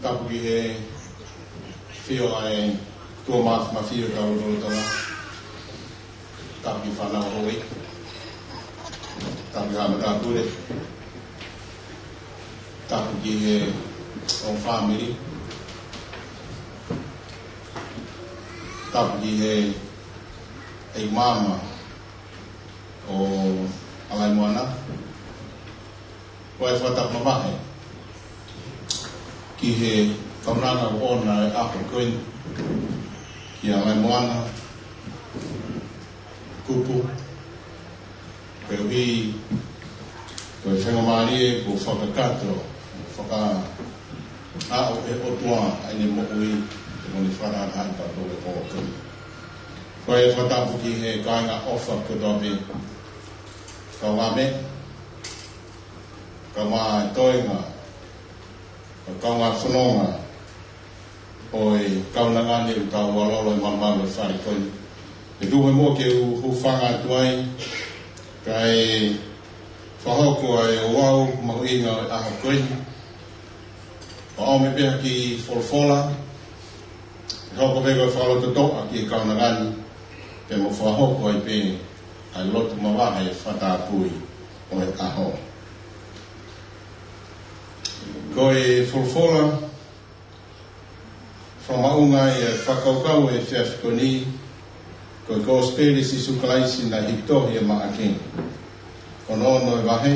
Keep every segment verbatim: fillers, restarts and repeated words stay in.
Tapu ki he ʻafio ʻa e ʻOtua Māfimafi ʻi hotau lotolotonga. Tapu ki he fānau ʻa houʻeiki. Tapu ki he haʻa matāpule. Tapu ki he ongo fāmili. Tapu ki he ʻeiki māmā ʻo ʻAlaimoana. ʻOku ou fakatapu mavahe ki he kaunanga ʻoku ʻomi ʻa e ʻaho ko eni kia ʻAlaimoana, Kupu, koeʻuhi ko e faingamālie kuo fakakakato, faka- ʻa ʻo e ʻOtua ʻa ʻene moʻui, ʻo ne fakataha ai pea mo e ʻOtua. ʻOku ou fakatapu ki he kāinga ʻofa kotoa pē, kau ame, kau mā toenga, kau ngā fononga ʻo e kaunanga ni ʻoku tau ʻalu ʻo e malumalu ʻo e fale ko eni. ʻE tuku muʻa ke u hūfanga atu ai, kae fakahoko ʻa e ouau mahuʻinga ʻo e ʻaho ko eni. ʻOku ʻomi pē ha kiʻi folofola, ʻe hoko pē ko e fakalototoʻa ki he kaunanga ni, pea mo fakahoko ai pē ʻa e lotu mavahe fakatapui ʻo e ʻaho. Ko e folofola fakamaʻunga ʻi he fakakaukau ʻo e efiafi ko eni, ko e Kosipeli ʻa Sīsū Kalaisi naʻe hiki tohi ʻe Maʻake. Ko hono ono ʻo e vahe,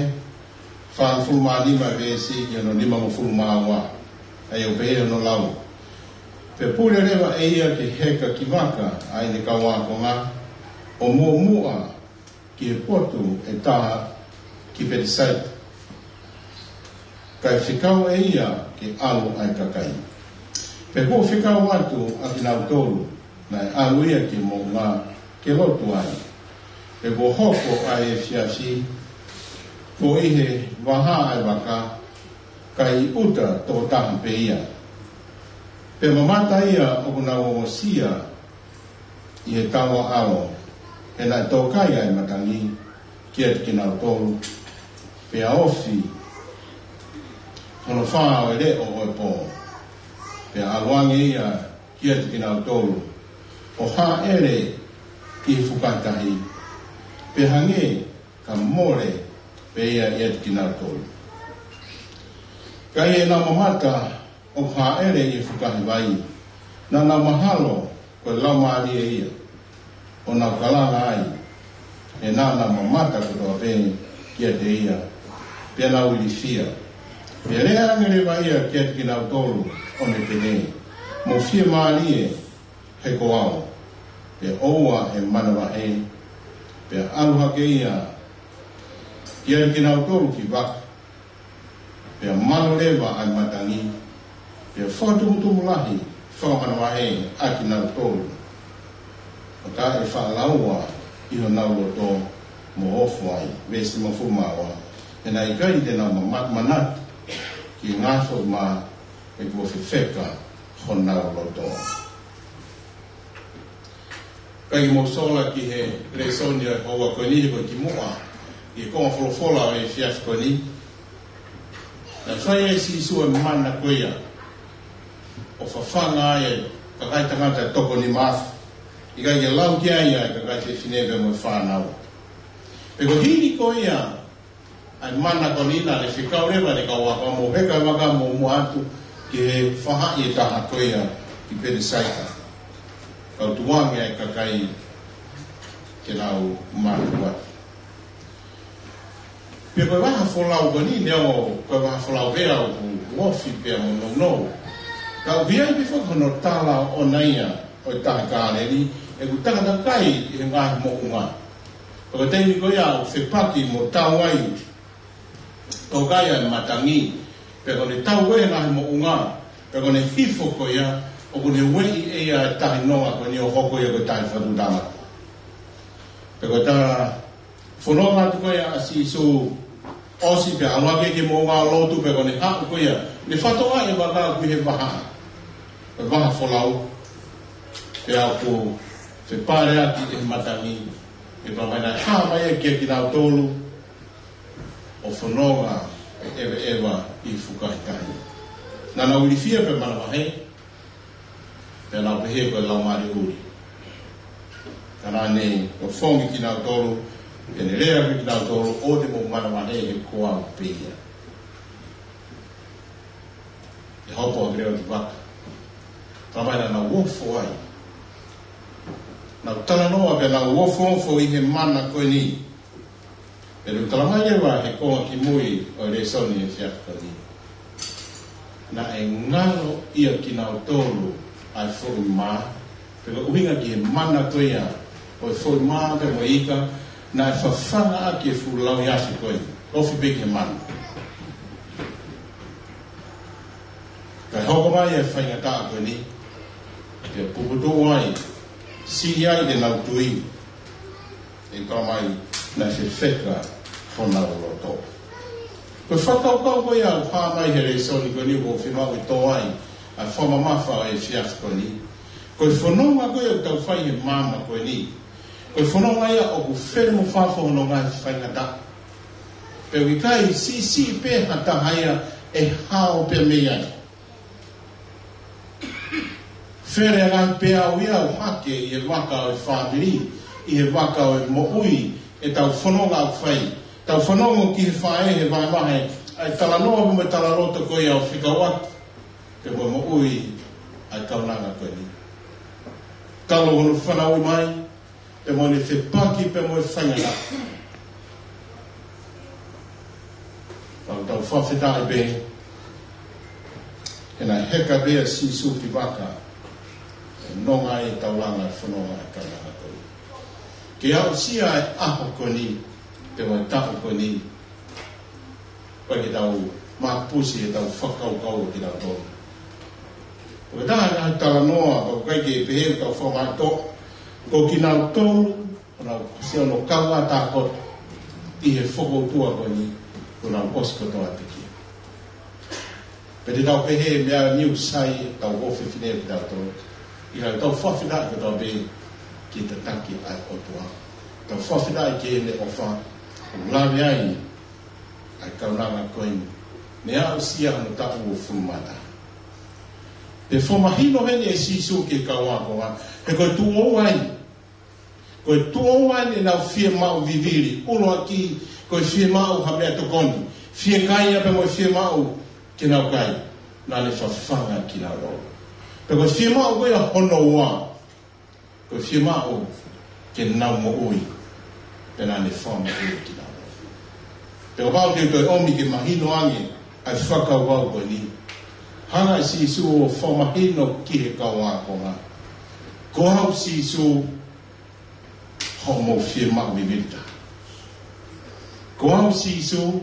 fāngofulu mā nima veesi ki hono nimangofulu mā ua, ʻa ia ʻoku pehē hono lau: Pea pule leva ʻe ia ke heka ki vaka ʻa ʻene kau ākonga, ʻo muʻomuʻa ki he potu ʻe taha ki Petisaita. Kae fekau ʻe ia ke ʻalu ʻa e kakai. Pea kuo fekau atu ʻa kinautolu naʻe ʻalu ia ki he moʻunga ke lotu ai. Pea kuo hoko ʻa e efiafi, kuo ʻi he vahaʻa ʻa e vaka, kae ʻi ʻuta toko taha pē ia. Pea mamata ia ʻoku nau ongosia ʻi he taua ʻalo, he naʻe tōkai ʻa e matangi kiate kinautolu, pea ofi hono fā ʻo e leʻo ʻo e pō. Pea ʻalu ange ia kiate kinautolu, ʻo hāʻele ki he fukahi tahi, pea hangē ka mole pē ia ʻiate kinautolu. Ka ʻi heʻenau mamata ʻoku hāʻele ʻi he fukahi vai, naʻa nau mahalo ko e laumālie ia, ʻo nau kalanga ai, he naʻa nau mamata kotoa pē kiate ia, pea nau ilifia. Pea lea ange leva ia kiate kinautolu, ʻo ne pehē: Mou fiemālie, he ko au, pea ʻoua ʻe manavahē. Pea ʻalu hake ia kiate kinautolu ki vaka, pea malu leva ʻa e matangi, pea fakatumutumu lahi fakamanavahē ʻa kinautolu, ʻo taʻe faʻa laua ʻi honau loto mo ofo ai. Veesi nimangofulu mā ua: He naʻe ʻikai te nau ma-, manatu ki he ngaahi foʻi mā, he kuo fefeka honau loto. Kae mou sola ki he lēsoni ʻo e houa ko eni, he ko e kimuʻa ʻi he konga folofola ʻo e efiafi ko eni, naʻe fai ai ʻe Sīsū ʻa e mana ko ia ʻo fafanga ai ʻa e kakai tangata ʻe toko nima afe, ʻikai ke lau ki ai ʻa e kakai fefine pea mo e fānau. Pea ko e hili ko ia ʻa e mana ko eni, naʻe fekau leva ʻe he kau ākonga, mou heka ki vaka, mou muʻomuʻa atu ki he fahaʻi ʻe taha ko ia ki Petisaita, kae tuku ange ʻa e kakai ke nau mā atu. Pea ko e vahaʻa folau ko eni, neongo ko e vahaʻa folau pē ʻoku ofi pea mo nounou, ka ʻoku ʻi ai pē foki hono tala ʻoʻona ia ʻo e Tahi Kāleli, ʻoku takatakai ʻi he ngaahi moʻunga. Pea ko e taimi ko ia ʻoku fepaki mo tau ai, tōkai ʻa e matangi, pea ko ʻene tau ʻi he ngaahi moʻunga, pea ko ʻene hifo ko ia, ʻoku ne ueʻi ʻe ia ʻa e tahi nonga ko eni ʻo hoko ia ko e tahi fatu tama. Pea ko e taha fononga atu ko ia ʻa Sīsū, ʻosi pea ʻalu hake ki he moʻunga ʻo lotu, pea ko ʻene haʻu ko ia, ne fakatokangaʻi ʻe he vaka ʻoku ʻi he vahaʻa, ʻa e vahaʻa folau, pea ʻoku fepaleʻaki ʻe he matangi. Pea pehē mai naʻe hā mai ia kiate kinautolu, ʻo fononga ʻa ʻeveʻeva ʻi he fukahi tahi. Naʻa nau ilifia pea manavahē, pea nau pehē ko e laumālie ʻuli. Ka naʻa ne ʻofongi kinautolu, pea ne lea ki kinautolu, ʻoua te mou manavahē he ko au pē ia. ʻE hopo ʻa Kileo ki vaka. Talamai naʻa nau ofo ai. Nau talanoa pea nau ofoofo ʻi he mana ko eni. Pea ʻoku talamai leva he konga kimui ʻo e lēsoni he efiafi ko eni. Naʻe ngalo ʻia kinautolu ʻa e foʻi mā, pea ko e ʻuhinga ki he mana ko ia ʻo e foʻi mā pea mo e ika, naʻe fafanga ʻaki e fuʻu lauiafe ko ē, ofi pē ki he mana. Kae hoko mai e faingataʻa ko eni, pea puputuʻu ai, siʻi ai ʻenau tui, ʻe talamai naʻe fefeka honau loto. Ko e fakakaukau ko ia ʻoku hā mai he lēsoni ko eni ʻoku ou fiemaʻu ke tō ai ʻa e fakamamafa ʻo e efiafi ko eni. Ko e fononga ko ia ʻoku tau fai he māmani ko eni, ko e fononga ia ʻoku fele mo fafo hono ngaahi faingataʻa. Pea ʻoku ʻikai siʻisiʻi pē ha taha ia ʻe hao pē mei ai. Fele ngaahi peau ia ʻo hake ʻi he vaka ʻo e fāmili, ʻi he vaka ʻo e moʻui, ʻetau fononga ʻoku fai. Tau fononga ki he faʻē he vahevahe ʻa e talanoa mo e talaloto ko ia ʻo fekauʻaki pea mo e moʻui ʻa e kaunanga ko eni. Kalo hono fanauʻi mai, pea mo ʻene fepaki pea mo e faingataʻa. Tau tau fakafetaʻi pē, he naʻe heka pē ʻa Sīsū ki vaka, ʻe nonga ai ʻetau langa e fononga ʻa e kaunanga ko eni. Ke aʻusia e ʻaho ko eni, pea mo e taʻu ko eni, ʻoku ʻikai ke tau mapusi ʻetau fakakaukau ʻo kinautolu. Ko e taha e ngaahi talanoa, ʻoku ʻikai ke pehē ʻoku tau fakamātoa, ko kinautolu, ko nau ʻosi ʻo nau kau ʻa tākoto ʻi he fokoutua ko eni, ko nau ʻosi kotoa pekia. Pea te tau pehē meʻa niu sai, tau ʻofefine kitautolu. ʻIkai, tau fakafetaʻi kotoa pē ki he tataki ʻa e ʻOtua. Tau fakafetaʻi ki heʻene ʻofa, ʻoku lave ai ʻa e kaunanga ko eni, ne aʻusia hono taʻu uofulu mā taha. Pea fakamahino heni ʻe Sīsū ki he kau ākonga, he ko e tuʻo ua eni. Ko e tuʻo ua eni ʻenau fiemaʻu vivili, ʻuluaki, ko e fiemaʻu ha meʻatokoni, fiekaia pea mo e fiemaʻu ke nau kai, naʻa ne fafanga kinautolu. Pea ko e fiemaʻu ko ia hono ua, ko e fiemaʻu ke nau moʻui, pea naʻa ne fakamoʻui kinautolu. Pea kapau te u toe ʻomi ke mahino ange ʻa e fakakaukau ko eni. Hanga ʻe Sīsū ʻo fakamahino ki he kau ākonga. Ko au Sīsū, hoʻomou fiemaʻu vivili taha. Ko au Sīsū,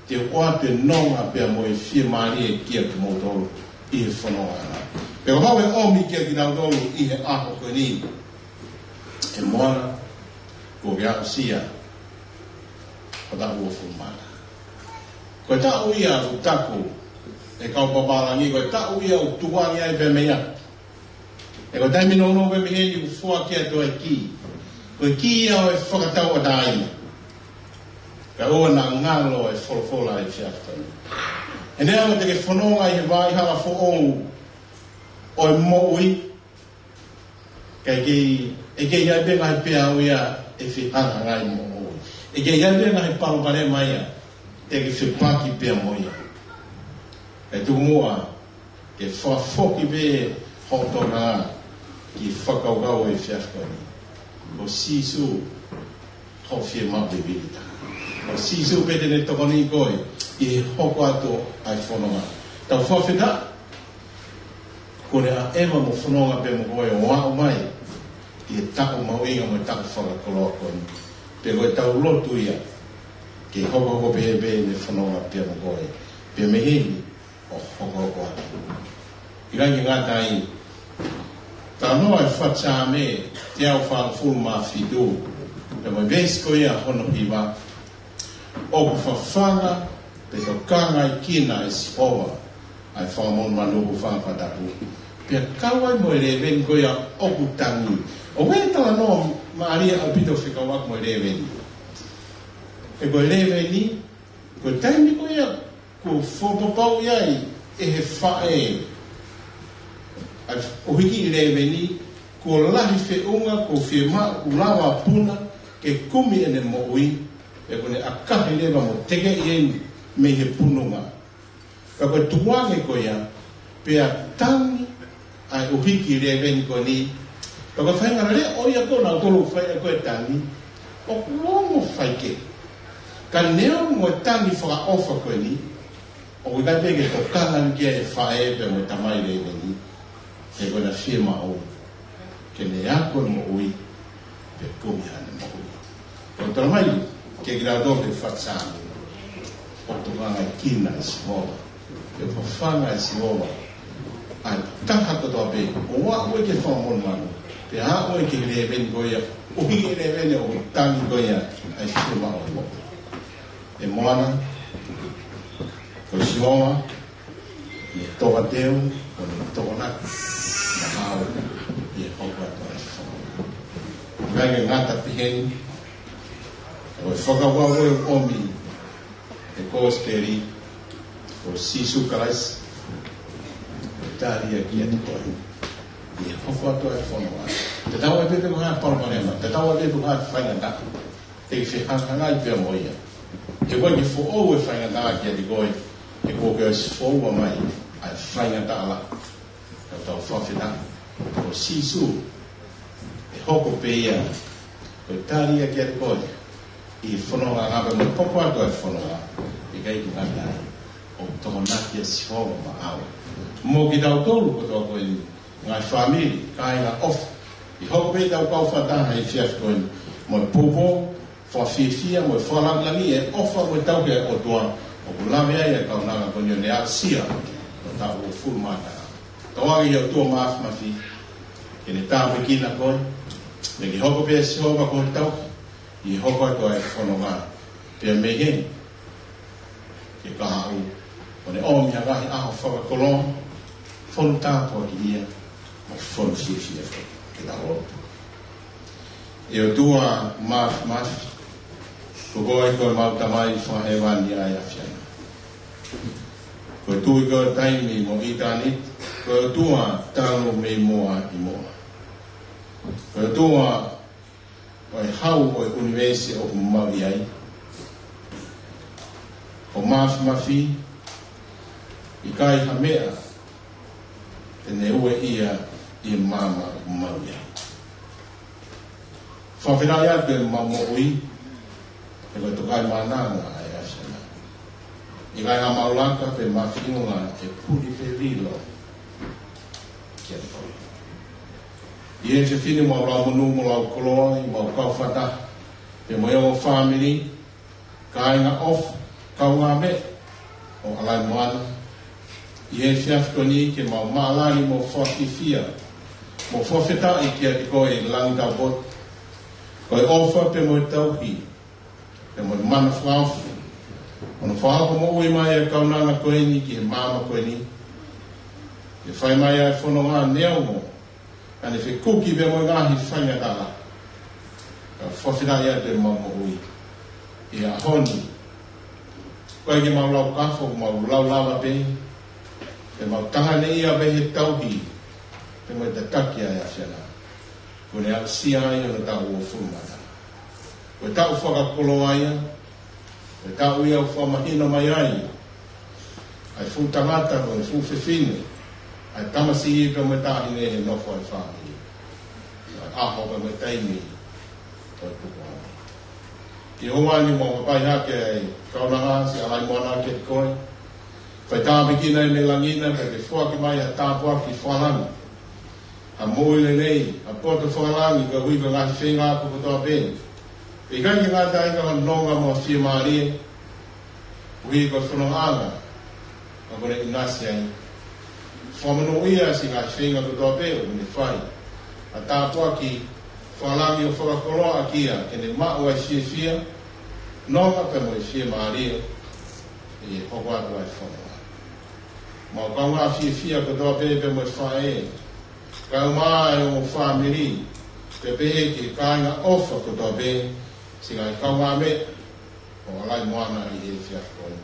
te u ʻoatu e nonga pea mo e fiemālie kiate kimoutolu ʻi he fononga ʻana. Pea kapau ʻe ʻomi kiate kinautolu ʻi he ʻaho ko eni, ʻe Moana, kuo ke aʻusia ho taʻu uofulu mā taha. Ko e taʻu ia ʻoku taku ʻe he kau pālangi, ko e taʻu ia ʻoku tukuange ai pē meʻa. He ko e taimi nounou pē mei heni ʻoku foaki atu ai e kī. Ko e kī ia ʻo e fakatauʻatāina. Kae ʻoua naʻa ngalo e folofola ʻi he efiafi ko eni. He neongo te ke fononga ʻi he vaʻa hala foʻou ʻo e moʻui, ka ʻe kei, ʻe kei ʻi ai pē ngaahi peau ia ʻe fehangahangai mo e moʻui. ʻE kei ʻi ai pē ngaahi palopalema ia te ke fepaki pea mo ia. Kae tuku muʻa ke fakafoki pē hoʻo tokanga ki he fakakaukau ʻo e efiafi ko eni. Ko Sīsū hoʻo fiemaʻu vivili taha. Ko Sīsū pē te ne tokoniʻi koe ʻi he hoko atu ʻa e fononga. Tau fakafetaʻi kuo ne ʻaʻeva mo fononga pea mo koe ʻo aʻu mai ki he taʻu mahuʻinga mo e taʻu fakakoloa ko eni. Pea ko ʻetau lotu ia ke hokohoko pehē pē ʻene fononga pea mo koe. Pea mei heni ʻo hokohoko atu. ʻIkai ke ngata ai, talanoa e fakatātā Saame teau fāngofulu mā fitu, pea mo e veesi ko ia hono hiva, ʻoku fafanga pe tokangaekina ʻe Sihova ʻa e fanga monumanu ʻoku fanga fakatapu, pea kau ai mo e lēveni ko ia ʻoku tangi. ʻOku ʻi ai e talanoa mālie ʻaupito fekauʻaki mo e lēveni. He ko e lēveni, ko e taimi ko ia Kuo fakapapauʻi ai ʻe he faʻē ʻa e ʻuhiki ʻileveni, kuo lahi feʻunga kuo fiemaʻu ʻoku lava puna ke kumi ʻene moʻui, pea kuo ne ʻakahi leva mo tekeʻi eni mei he pununga. Ka ko e tukuange ko ia, pea tangi ʻa e ʻuhiki ʻileveni ko eni, ka ko e faʻahinga leʻo ia ko ē naʻa nau fai ʻaki e tangi, ʻoku ongo faikehe. Ka neongo e tangi fakaʻofa ko eni, ʻoku ʻikai pē ke tokanga ki ai e faʻē pea mo e tamai ʻileveni, he ko ʻena fiemaʻu ke ne ako e moʻui, pea kumi haʻane moʻui. Ko e talamai kiate kitautolu ʻe he faʻahinga Saame, ʻoku tokangaekina ʻe Sihova, ʻoku fafanga ʻe Sihova ʻa e taha kotoa pē ʻoku aʻu ki he fanga monumanu, pea aʻu ki he ʻileveni ko ia, ʻuhiki ʻileveni ʻoku tangi ko ia ʻa e fiemaʻu ʻo e moʻui. ʻE Moana, ko Sihova, ʻi he tokateu, ʻo ne tokonaki maʻau ʻi he hoko atu ʻa e fonua. ʻIkai ke ngata pē heni, ko e fakakaukau ʻoku ʻomi ʻe he Kosipeli, ko Sīsū Kalaisi, ʻoku tali ia kiate koe ʻi he hoko atu ʻa e fonua. Tatau ai pē pe ko e hā e palopalema, tatau ai pē pe ko e hā e faingataʻa te ke fehangahangai pea mo ia. He ʻoku ʻikai ke foʻou e faingataʻa kiate koe, he kuo ke ʻosi foua mai ʻa e faingataʻa lahi. Ka tau fakafetaʻi, ko Sīsū, ʻe hoko pē ia ko e tali ia kiate koe ʻi he fononga, ngata mo e hoko atu ʻa e fononga, ʻikai ke ngata ai, ʻoku tokonaki ʻa Sihova maʻau mo kitautolu kotoa ko eni, ngaahi fāmili, kāinga ʻofa. ʻI he hoko pē ʻetau kau fakataha he efiafi ko eni, mo e poupou fakafiefia mo e fakalāngilangi e ʻofa mo e tauhi ʻa e ʻOtua, ʻoku lave ai ʻa e kaunanga ko eni ʻo ne aʻusia hotau uofulu mā taha. Tauange ʻe he ʻOtua Māfimafi ke ne tāpuekina koe, mo ke hoko pē ʻa Sihova ko e tauhi ʻi he hoko atu ʻa e fononga, pea mei heni ke kahaʻu, ʻo ne ʻomi ha ngaahi ʻaho fakakoloa, fonu tāpuakiʻia, mo fonu fiefia. Ke tau lotu. ʻE ʻOtua Māfimafi, ko koe ko ʻemau Tamai Fakahēvani ʻa e ʻAfiona. Ko e Tuʻi ko ē ʻo taimi mo ʻitāniti, ko e ʻOtua talu mei muʻa ʻi muʻa. Ko e ʻOtua ʻo e hau ʻo e ʻunivēsi ʻoku mau ʻi ai. Ko Māfimafi, ʻikai ha meʻa te ne ueʻia ʻi he maama ʻoku mau ʻi ai. Fakafetaʻi atu ʻemau moʻui, he ko e tokaimaʻananga ʻa e ʻAfiona. ʻIkai ha mau laka pe mafiunga ʻe puli pe lilo kiate koe. ʻI he efiafi ni mau lau monū mo lau koloa ʻi heʻemau kau fakataha, pea mo e ongo fāmili, kāinga ʻofa, kaungāmeʻa ʻo ʻAlaimoana. ʻI he efiafi ko eni ke mau maʻalali mo fakafiefia, mo fakafetaʻi kiate koe Langi Taupotu. Ko e ʻofa pea mo e tauhi, pea mo e mana fakaofo, ʻo ne fakahoko moʻui mai ʻa e kaunanga ko eni ki he maama ko eni. ʻE fai mai ʻa e fononga neongo ʻene fekuki pea mo e ngaahi faingataʻa. Ka fakafetaʻi atu ʻemau moʻui ʻi he ʻaho ni. ʻIkai ke mau lau kafo, mau lau lava pē, pea mau tanganeʻia pē he tauhi pea mo e tataki ʻa e ʻAfiona. Kuo ne aʻusia ai hono taʻu uofulu mā taha. Ko e taʻu fakakoloa ia, ko e taʻu ia ʻoku fakamahino mai ai ʻa e fuʻu tangata mo e fuʻu fefine, ʻa e tamasiʻi pea mo e taʻahine he nofo ʻa e fāmili. ʻA e ʻaho pea mo e taimi ʻo e tukuange. ʻI he ʻaho ni mau hapai hake ʻa e kaunanga siʻi ʻAlaimoana kiate koe. Fai tāpuekina ʻi he langi na, pea ke foaki mai ha tāpuaki fakalangi, ha moʻui lelei, ha poto fakalangi, koeʻuhi ko e ngaahi feinga kotoa pē. ʻIkai ke ngata ai ka ko e nonga mo e fiemālie, koeʻuhi ko e fonongaʻanga ʻoku ne ʻinasi ai. Fakamonūʻia siʻi ngaahi feinga kotoa pē ʻoku ne fai. Ha tāpuaki fakalangi ʻo fakakoloa ʻaki ia, ke ne maʻu ʻa e fiefia, nonga pea mo e fiemālie ʻi he hoko atu ʻa e fononga. Mau kaungā fiefia kotoa pē pea mo e faʻē, kaeʻumaʻā e ongo fāmili, pea pehē ki he kāinga ʻofa kotoa pē, siʻi ngaahi kaungāmeʻa ʻo ʻAlaimoana ʻi he efiafi ko eni.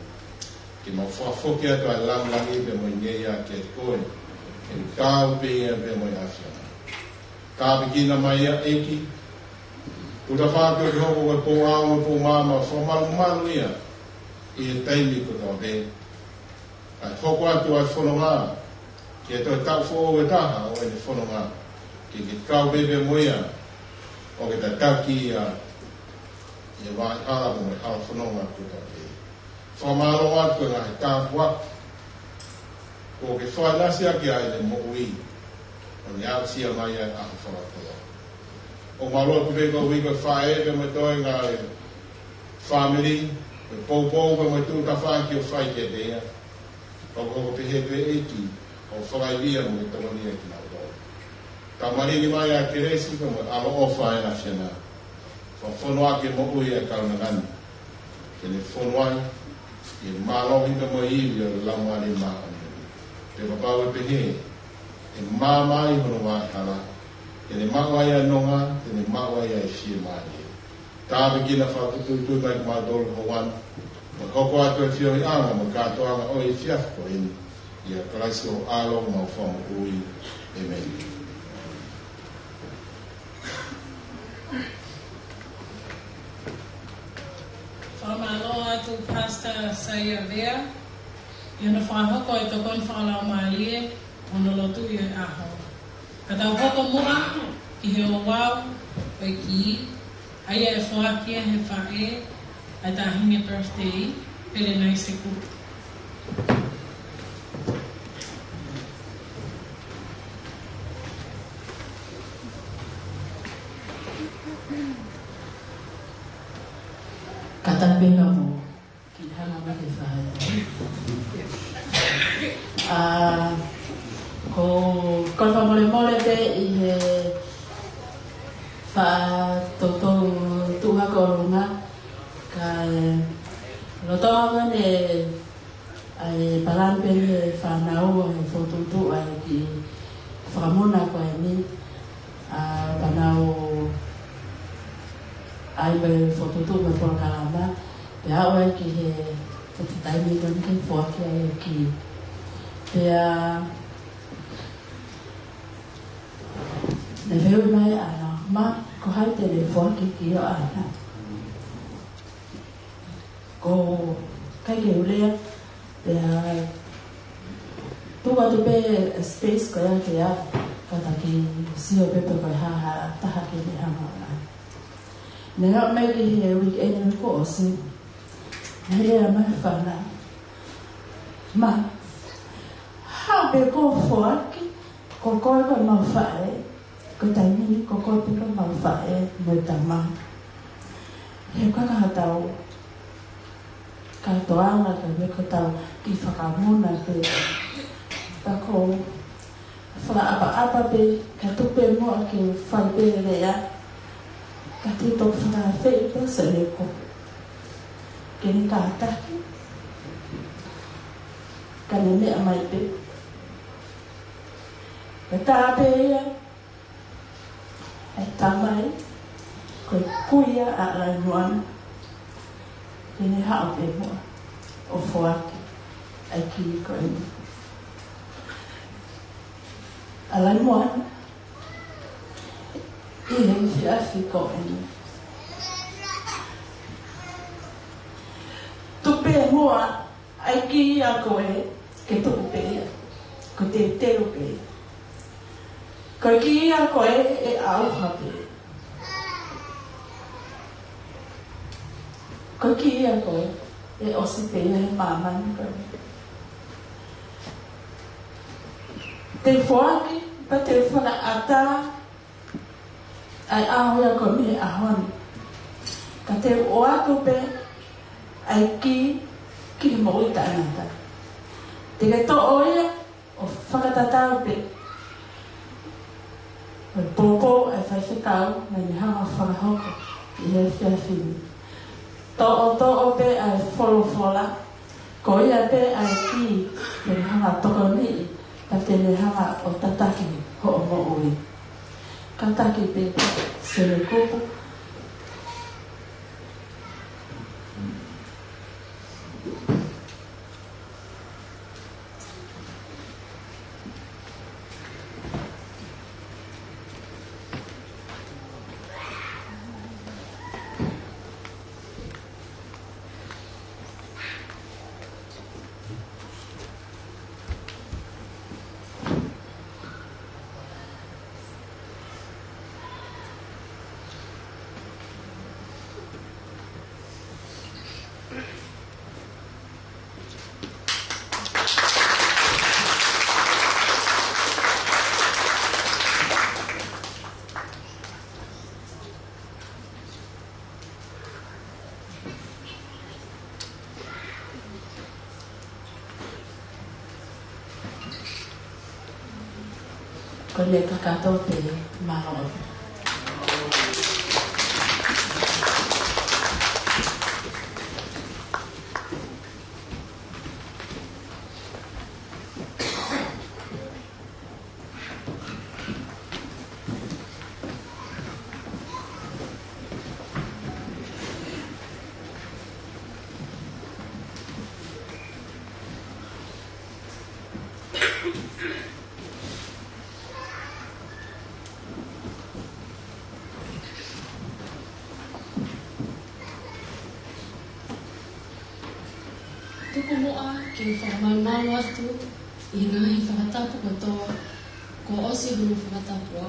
Ke mau fakafoki atu ʻa e lāngilangi pea mo e ngeia kiate koe, ke kau pē ia pea mo e ʻAfiona. Tāpuekina mai ia ʻEiki, tuku ke hoko ko e pou ʻao mo e pou maama fakamalumalu ia ʻi he taimi kotoa pē. Kae hoko atu ʻa e fononga ki he toe taʻu foʻou ʻe taha ʻo ʻene fononga, ke ke kau pē pea mo ia ʻo ke tataki ia ʻi he vaʻa hala mo e hala fononga kotoa pē. Fakamālō atu ʻa e ngaahi tāpuaki kuo ke fakaʻinasi ʻaki ʻa ʻene moʻui, ʻo ne aʻusia mai ʻa e ʻaho fakakoloa. ʻOku mau lotu pē koeʻuhi ko e faʻē pea mo e toenga ʻo e fāmili, ko e poupou pea mo e tuʻu tafaʻaki ʻoku fai kiate ia. Pea ʻoku pehē pē ʻEiki, ʻo fakaivia mo e tokoniʻi ʻa kinautolu. Tau maligi mai ʻa e kelesi pea mo e ʻaloʻofa ʻa e ʻAfiona. Fakafonu ʻaki e moʻui ʻa e kaunanga ni, ke ne fonu ai ʻi he mālohi pea mo e ivi ʻo e Laumālie Māʻoniʻoni. Pea kapau ʻe pehē ʻe maama ai hono vaʻa hala, te ne maʻu ai ʻa e nonga, te ne maʻu ai ʻa e fiemālie. Tāpuekina fakafoʻituitui mai kimautolu houa ni, mo hoko atu e feohiʻanga mo e kātoanga ʻo e efiafi ko eni, ʻia Kalaisi ho ʻAlo homau Fakamoʻui. ʻĒmeni. Fakamālō atu Pastor Saia Vea, ʻi hono fakahoko e tokoni fakalaumālie ʻo hono lotu ʻi he ʻaho. Ka tau hoko muʻa ki he ouau ʻo e kī, ʻa ia ʻe foaki ia ʻe he faʻē ʻa e taʻahine birthday, Pele Naisekupu. Kātaki pē ka mou kiʻi hanga mai ke fai. ʻA, ko, ko e fakamolemole pē ʻi he faʻa toutou tuʻu hake ʻolunga, kae lolotonga ko eni ʻa e palani pē ʻa e fānau ʻa e fokotuʻutuʻu ʻa e kiʻi fakamuna ko eni, ʻa, pea nau ʻai mai e fokotuʻutuʻu mo e polokalama, pea aʻu ai ki he, ki he taimi ko eni ke foaki ai e kī. Pea ne fehuʻi mai ʻa ʻAna, "Ma, ko hai te ne foaki e kī ʻo ʻAna?" Ko e ʻikai ke u lea, pea tuku atu pē e space ko ia ke ʻave, kātaki sio pē pe ko e hā ha taha ke ne hanga ʻo ʻai. Ne haʻu mai ki he weekend kuo ʻosi, ne lea mai e fānau, "Ma, haʻu pē koe ʻo foaki, ko koe ko ʻemau faʻē, ko e taimi ni ko koe pē ko ʻemau faʻē mo e tamai." He ko e kātaki hotau kātoanga ka me ko hotau kiʻi fakamuna pē. Ka ko e fakaʻapaʻapa pē, ka tuku pē muʻa ke fai pē lea, ka te u toki fakaafeʻi pē Seleko ke ne kātaki, ka ne meʻa mai pē. Ka tā pē ia, ʻa e tamai, ko e kui ia ʻa Laimoana, ke ne haʻu pē muʻa ʻo foaki ʻa e kī ko eni. ʻA Laimoana, ʻi he efiafi ko eni, tuku pē muʻa ʻa e kī ʻa koe ke tuku pē ia, ko e teuteu pē ia. Ko e kī ʻa koe ʻe ʻauha pē. Ko e kī ʻa koe ʻe ʻosi pē ia he māmani ko ē. Te u foaki, pea te u fakaʻatā ʻa e ʻaho ia ko eni he ʻaho ni. Ka te u ʻoatu pē ʻa e kī ki he moʻui taʻengata. Te ke toʻo ia ʻo fakatatau pē mo e poupou ʻa e faifekau naʻa ne hanga ʻo fakahoko ʻi he efiafi ni. Toʻotoʻo pē ʻa e folofola, ko ia pē ʻa e kī te ne hanga ʻo tokoniʻi, pea te ne hanga ʻo tataki hoʻo moʻui. Kātaki pē Selekupu. Ko ia kakato pē, mālō. Tuku muʻa ke u fakamalumalu atu ʻi he ngaahi fakatapu kotoa kuo ʻosi hono fakatapua.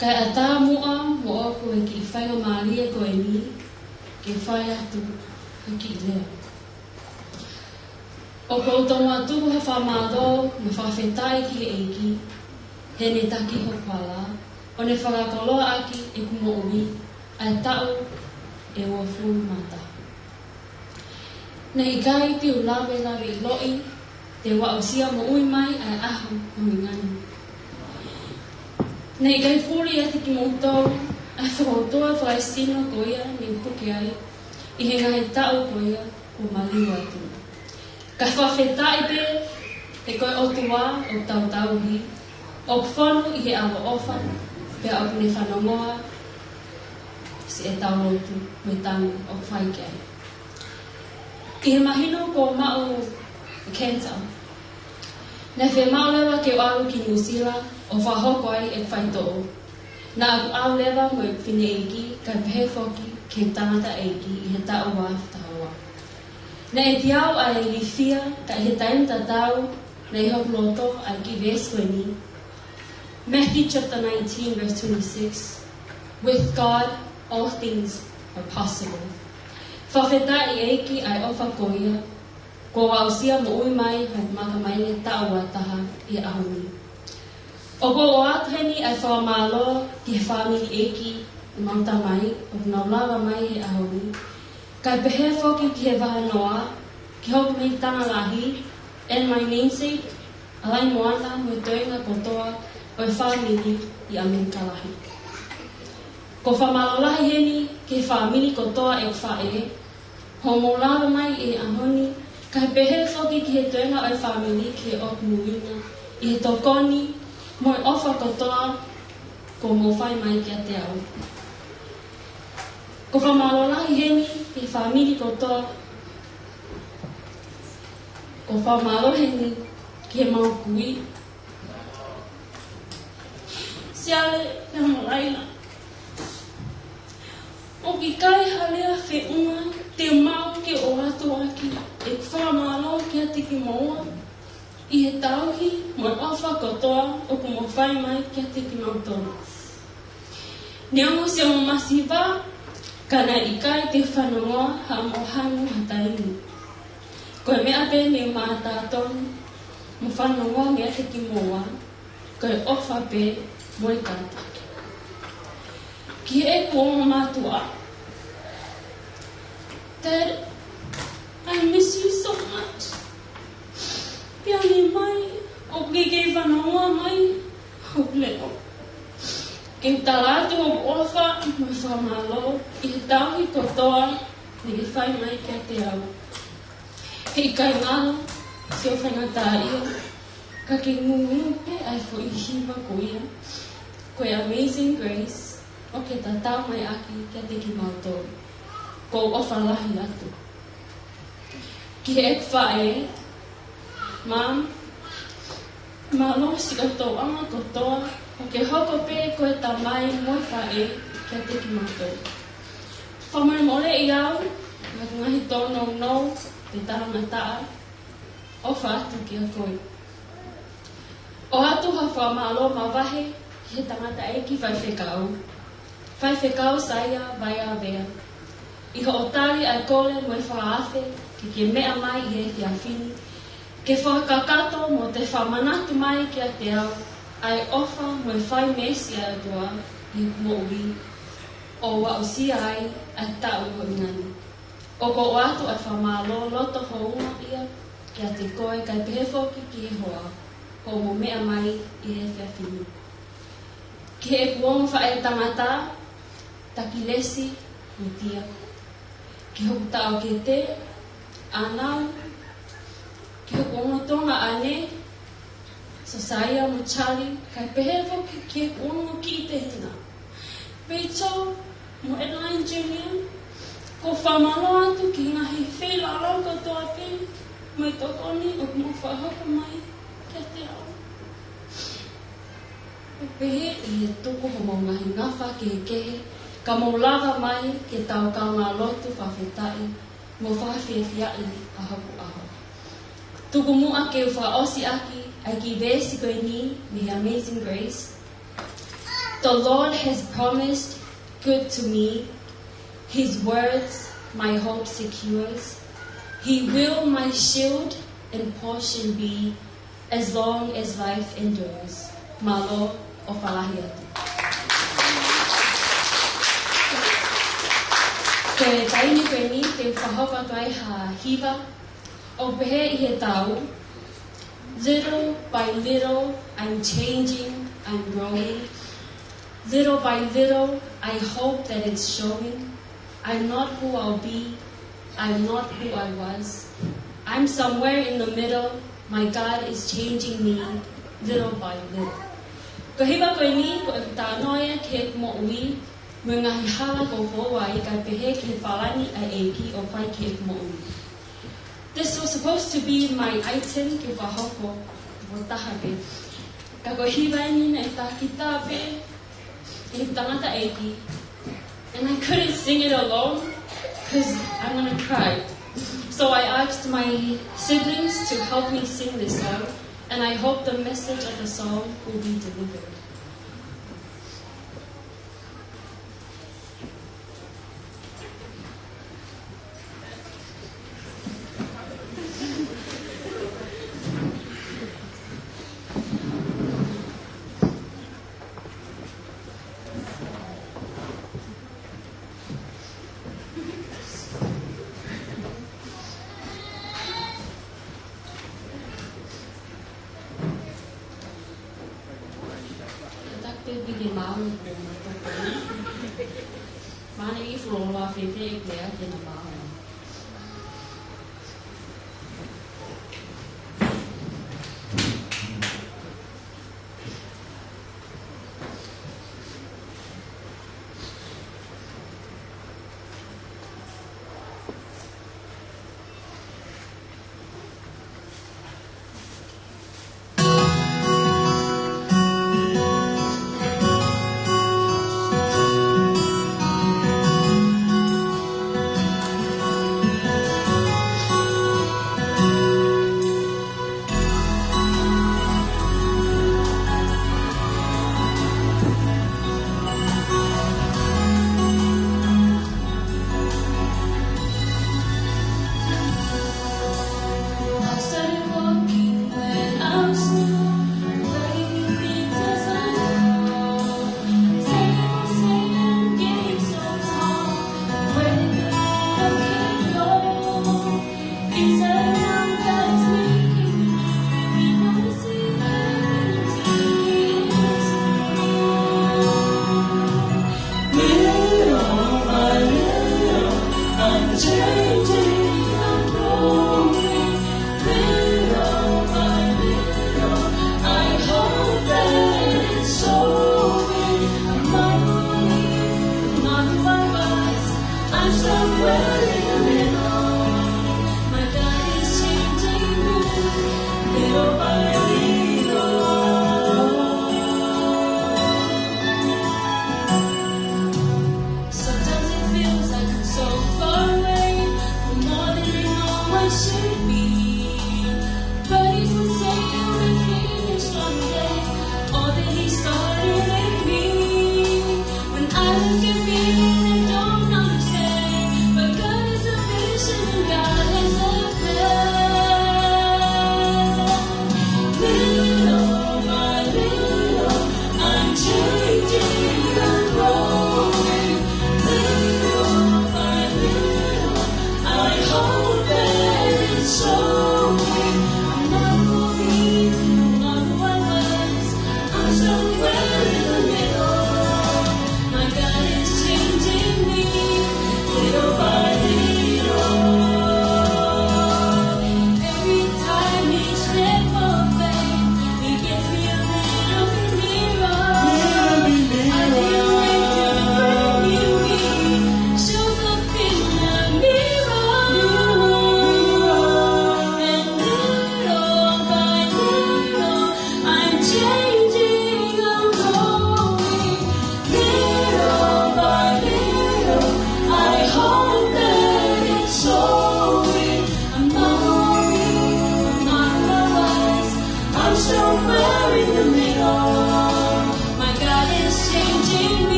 Kae ʻatā muʻa moʻoku e kiʻi faingamālie ko eni ke fai atu ha kiʻi lea. ʻOku ou tonu atu ha fakamālō mo e fakafetaʻi ki he ʻEiki, heʻene taki hoku hala, ʻo ne fakakoloa ʻaki ʻeku moʻui ʻa e taʻu ʻe uofulu mā taha. Naʻe ʻikai te u lave lave ʻiloʻi te u aʻusia moʻui mai ʻa e ʻaho ko eni. Naʻe ʻikai puli ʻiate kimoutolu ʻa e fakautua fakaesino ko ia ne u puke ai ʻi he ngaahi taʻu ko ia kuo maliu atu. Ka fakafetaʻi pē he ko e ʻOtua ʻoku tau tauhi, ʻoku fonu ʻi he ʻaloʻofa, pea ʻoku ne fanongoa siʻetau lotu mo e tangi ʻoku fai ki ai. ʻI he mahino kuo u maʻu e cancer, naʻe fiemaʻu leva ke u ʻalu ki Nuʻusila ʻo fakahoko ai ʻeku faitoʻo. Naʻa ku ʻalu leva mo ʻeku fineʻeiki, kae pehē foki ki he tangataʻeiki ʻi he taʻu ua afe taha ua. Naʻe ʻiate au ʻa e ilifia, ka ʻi he taimi tatau, naʻe ʻi hoku loto ʻa e kiʻi veesi ko eni. Matthew chapter nineteen, verse twenty-six. "With God, all things are possible." Fakafetaʻi ʻEiki ʻa e ʻofa ko ia, kuo u aʻusia moʻui mai hoku maka mai he taʻu ua taha ʻi he ʻaho ni. ʻOku ou ʻoatu heni ʻa e fakamālō ki he fāmili ʻeiki ʻemau tamai ʻoku nau lava mai he ʻaho ni. Kae pehē foki ki he vahanoa, ki hoku mei tangalahi, and my namesake, ʻAlaimoana mo e toenga kotoa ʻo e fāmili ʻi ʻAmelika lahi. Ko e fakamālō lahi heni ki he fāmili kotoa ʻeku faʻē, hoʻomou lava mai he ʻaho ni, kae pehē foki ki he toenga ʻo e fāmili ki he ʻOtu Moʻui na, ʻi he tokoni mo e ʻofa kotoa kuo mou fai mai kiate au. Ko e fakamālō lahi heni ki he fāmili kotoa, ko e fakamālō heni ki heʻemau kui, Siale pea mo Laila. ʻOku ʻikai ha lea feʻunga te u maʻu ke ʻoatu ʻaki ʻeku fakamālō kiate kimoua ʻi he tauhi mo e ʻofa kotoa ʻoku mou fai mai kiate kimautolu. Neongo siʻomou masiva, ka naʻe ʻikai te u fanongoa haʻamou hanu ha taimi. Ko e meʻa pē ne u mātā tonu mo fanongoa meiate kimoua, ko e ʻofa pē mo e kātaki. Ki heʻeku ongo mātuʻa, "Dad, I miss you so much." Pea ne ʻomai, ʻoku ke kei fanongoa mai hoku leʻo, ke u tala atu hoku ʻofa mo e fakamālō ʻi he tauhi kotoa ne ke fai mai kiate au. Heʻikai ngalo siʻo faingataʻaʻia, ka ke ngūngū pē ʻa e foʻi hiva ko ia, ko e Amazing Grace, ʻoku ke tatau mai ʻaki kiate kimautolu. Ko e ʻofa lahi atu. Ki heʻeku faʻē, Mom, mālō siʻo tōʻonga kotoa, ʻoku ke hoko pē ko e tamai mo e faʻē kiate kimautolu. Fakamolemoleʻi au, ngaahi tōnounou pe talangataʻa, ʻofa atu kiate koe. ʻOatu ha fakamālō mavahe ki he tangataʻeiki faifekau, Faifekau Saia Vaiavea, ʻi hoʻo tali ʻa e kole mo e fakaafe ke ke meʻa mai ʻi he efiafi ni, ke fakakakato mo toe fakamanatu mai kiate au ʻa e ʻofa mo e fai meesi ʻa e ʻOtua ʻi heʻeku moʻui, ʻo u aʻusia ai ʻa e taʻu ʻi hoʻo ʻinasi. ʻOku ou ʻoatu ʻa e fakamālō loto houngaʻia kiate koe, kae pehē foki ki he hoa. Ko mo meʻa mai ʻi he efiafi ni. Ki heʻeku ongo faʻētangata, Takilesi mo Tia. Ki hoku taʻokete, ʻAnau. Ki hoku ongo Tonga ʻaneafi, Sasaia mo Charlie, kae pehē foki ki heʻeku ongo kiʻi tehina, Peito mo Adeline Junior. ʻOku ou fakamālō atu ki he ngaahi feilaulau kotoa pē mo e tokoni ʻoku mou fakahoko mai kiate au. ʻOku pehē ʻi he tuku homou ngaahi ngafa kehekehe, ka mou lava mai ke tau kaungā lotu fakafetaʻi mo fakafiefiaʻi ʻa hoku ʻaho. Tuku muʻa ke u fakaʻosi ʻaki ʻa e kiʻi veesi ko eni mei he Amazing Grace. The Lord has promised good to me. His words my hope secures. He will my shield and portion be, as long as life endures. Mālō, ʻofa lahi atu. Ko e taimi ko eni te u fakahoko atu ai ha hiva ʻoku pehē ʻi he tau: Little by little, I'm changing, I'm growing. Little by little, I hope that it's showing. I'm not who I'll be, I'm not who I was. I'm somewhere in the middle, my God is changing me little by little. Ko e hiva ko eni, ko e talanoa ia ki heʻeku moʻui, mo e ngaahi hala kuo u fou ai, kae pehē ki he palani ʻa e ʻEiki ʻoku fai ki heʻeku moʻui. This was supposed to be my item ke fakahoko ʻo taha pē. Ka ko e hiva eni naʻe taki tā pē ʻe he tangataʻeiki. And I couldn't sing it alone because I'm gonna cry. So I asked my siblings to help me sing this song, and I hope the message of the song will be delivered. Takpe piki mau ni ko ma toko. Mana i fulo la fefe e plea ke na mau.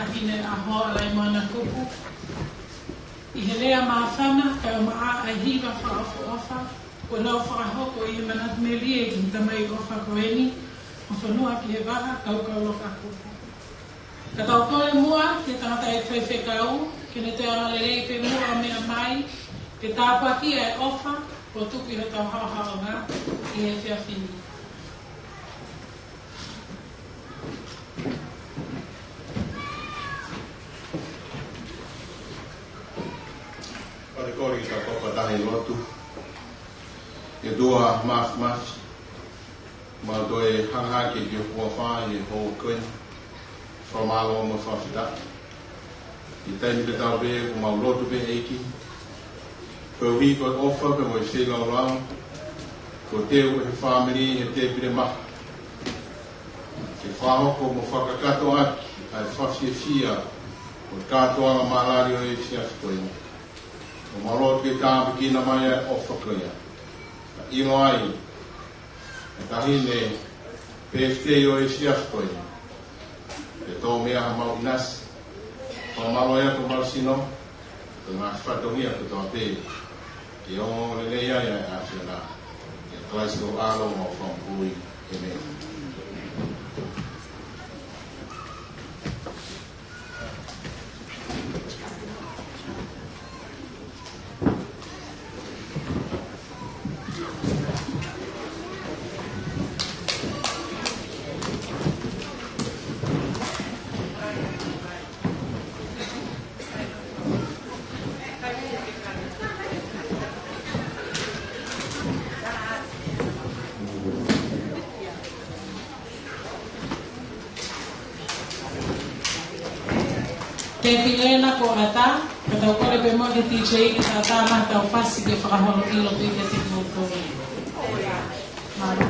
Fefine ʻAhoalaimoana Kupu, ʻi he lea māfana kae ʻumaʻā ʻa e hiva fakaʻofoʻofa kuo nau fakahoko ʻi he manatu melie ki he tamai ʻofa ko eni, ʻo fonua ki he vaha, Kaukauloka Kupu. Ka tau kole muʻa ki he tangataʻeiki faifekau ke ne toe angalelei pē muʻa ʻo meʻa mai ke tāpuakiʻi ʻa e ʻofa kuo tuku ʻi hotau haohaoa ʻi he efiafi ni. Kole, kole ke tau fakataha ʻi he lotu. ʻE ʻOtua Māfimafi, mau toe hanga hake ki ho huafa ʻi he houa ko eni. Fakamālō mo e fakafetaʻi. ʻI he taimi tatau pē ʻoku mau lotu pē, ʻEiki, koeʻuhi ko e ʻofa pea mo e feilaulau kuo teu ʻe he fāmili he tēpile maha, ke fakahoko mo fakakakato ʻaki ʻa e fakafiefia ʻo e kātoanga māʻoniʻoni ʻo e efiafi ko eni. ʻOku mau lotu ke tāpuekina mai ʻa e ʻofa ko ia, kae ʻilo ai ʻa e taʻahine pēfitei ʻo e efiafi ko eni, ke tō mei ai hamau ʻinasi. Fakamālō atu homau sino, ko e ngaahi fatongia kotoa pē, ke ongoongolelei ai ʻa e ʻAfiona. ʻIa Kalaisi ko ho ʻAlo, homau Fakamoʻui. ʻĒmeni. Tēpile na kuo ʻatā, ka tau kole pē muʻa ki he D J ke tau ʻatā mai ʻetau fasi ke fakaholo ʻilo pē kiate kimoutolu. Mālō.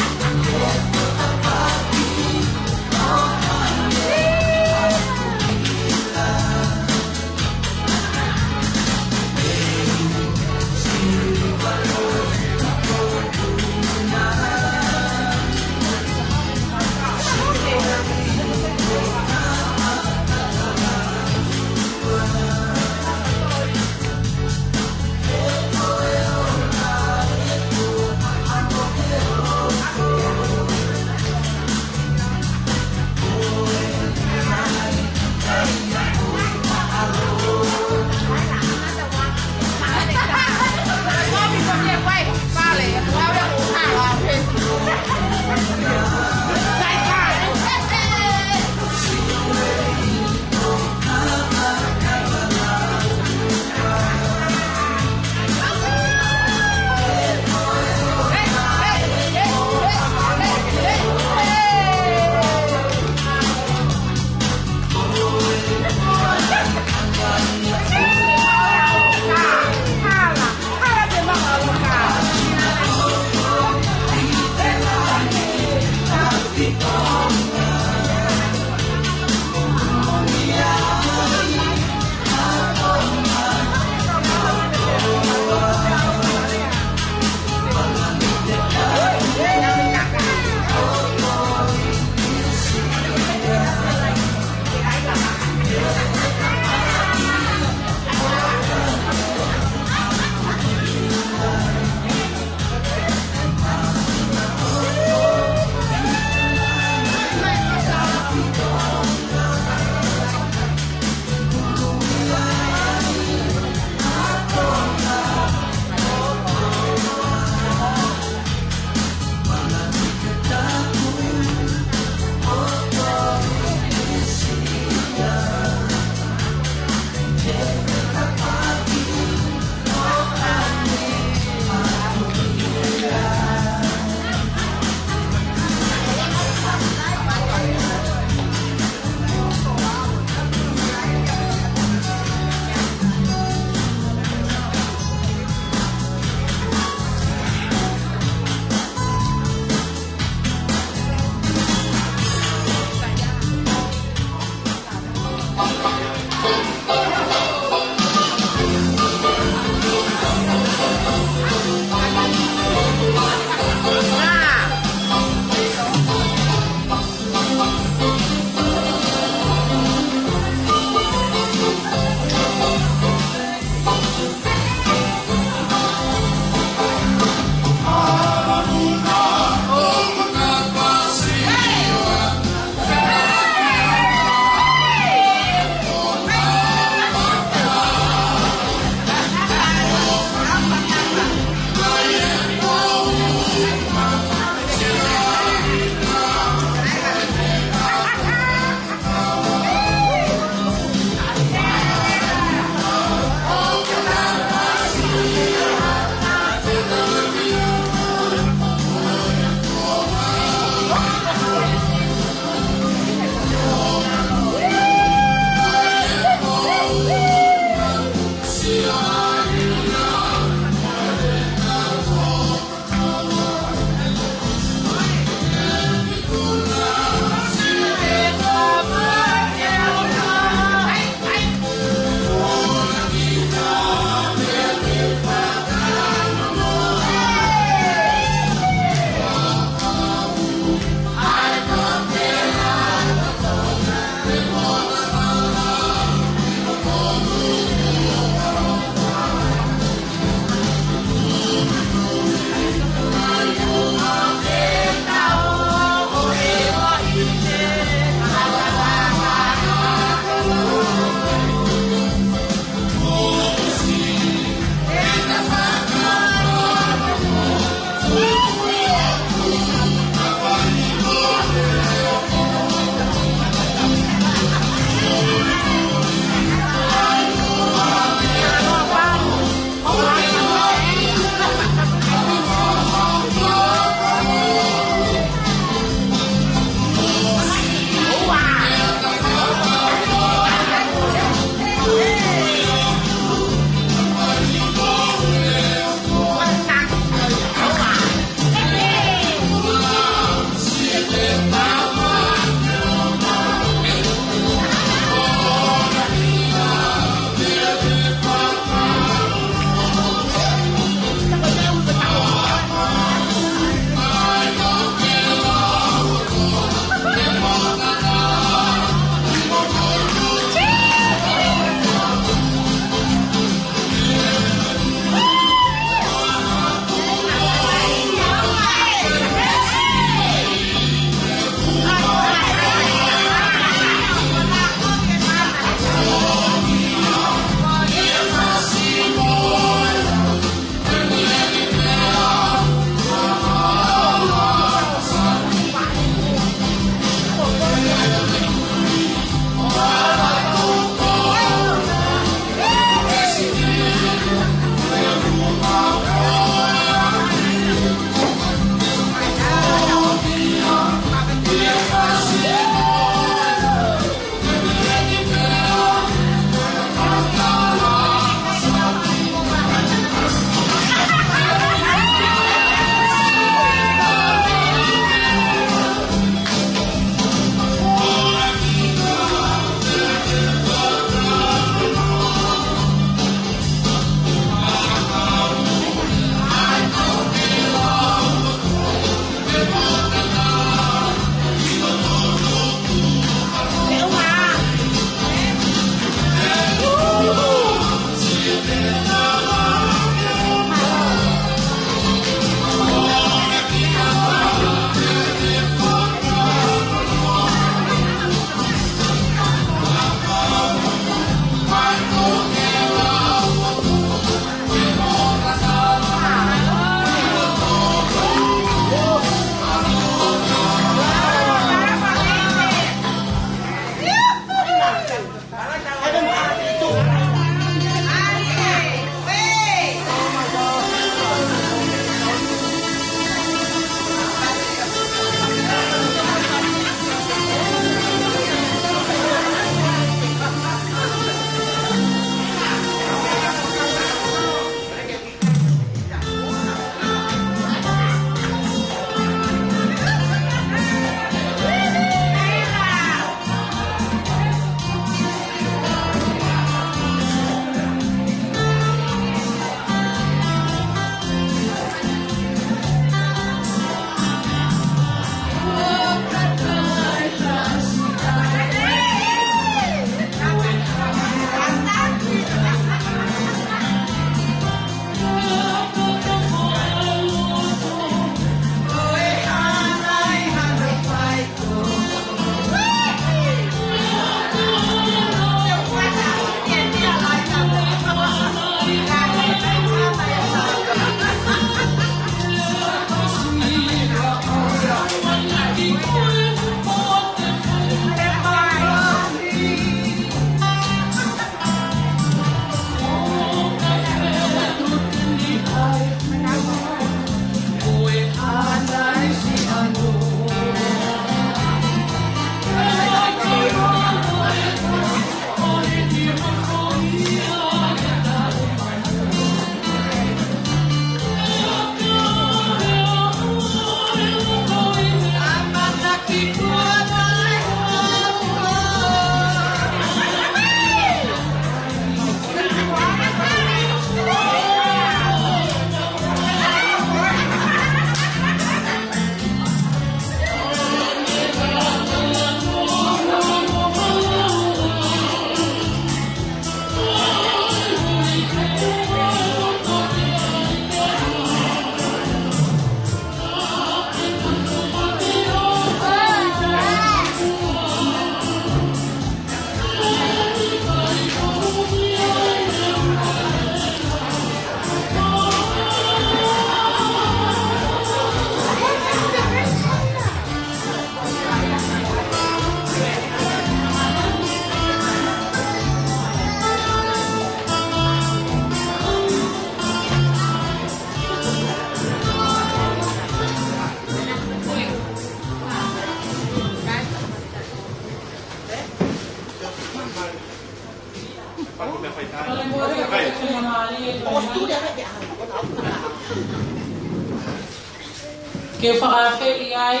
Ke fakaafeʻi ai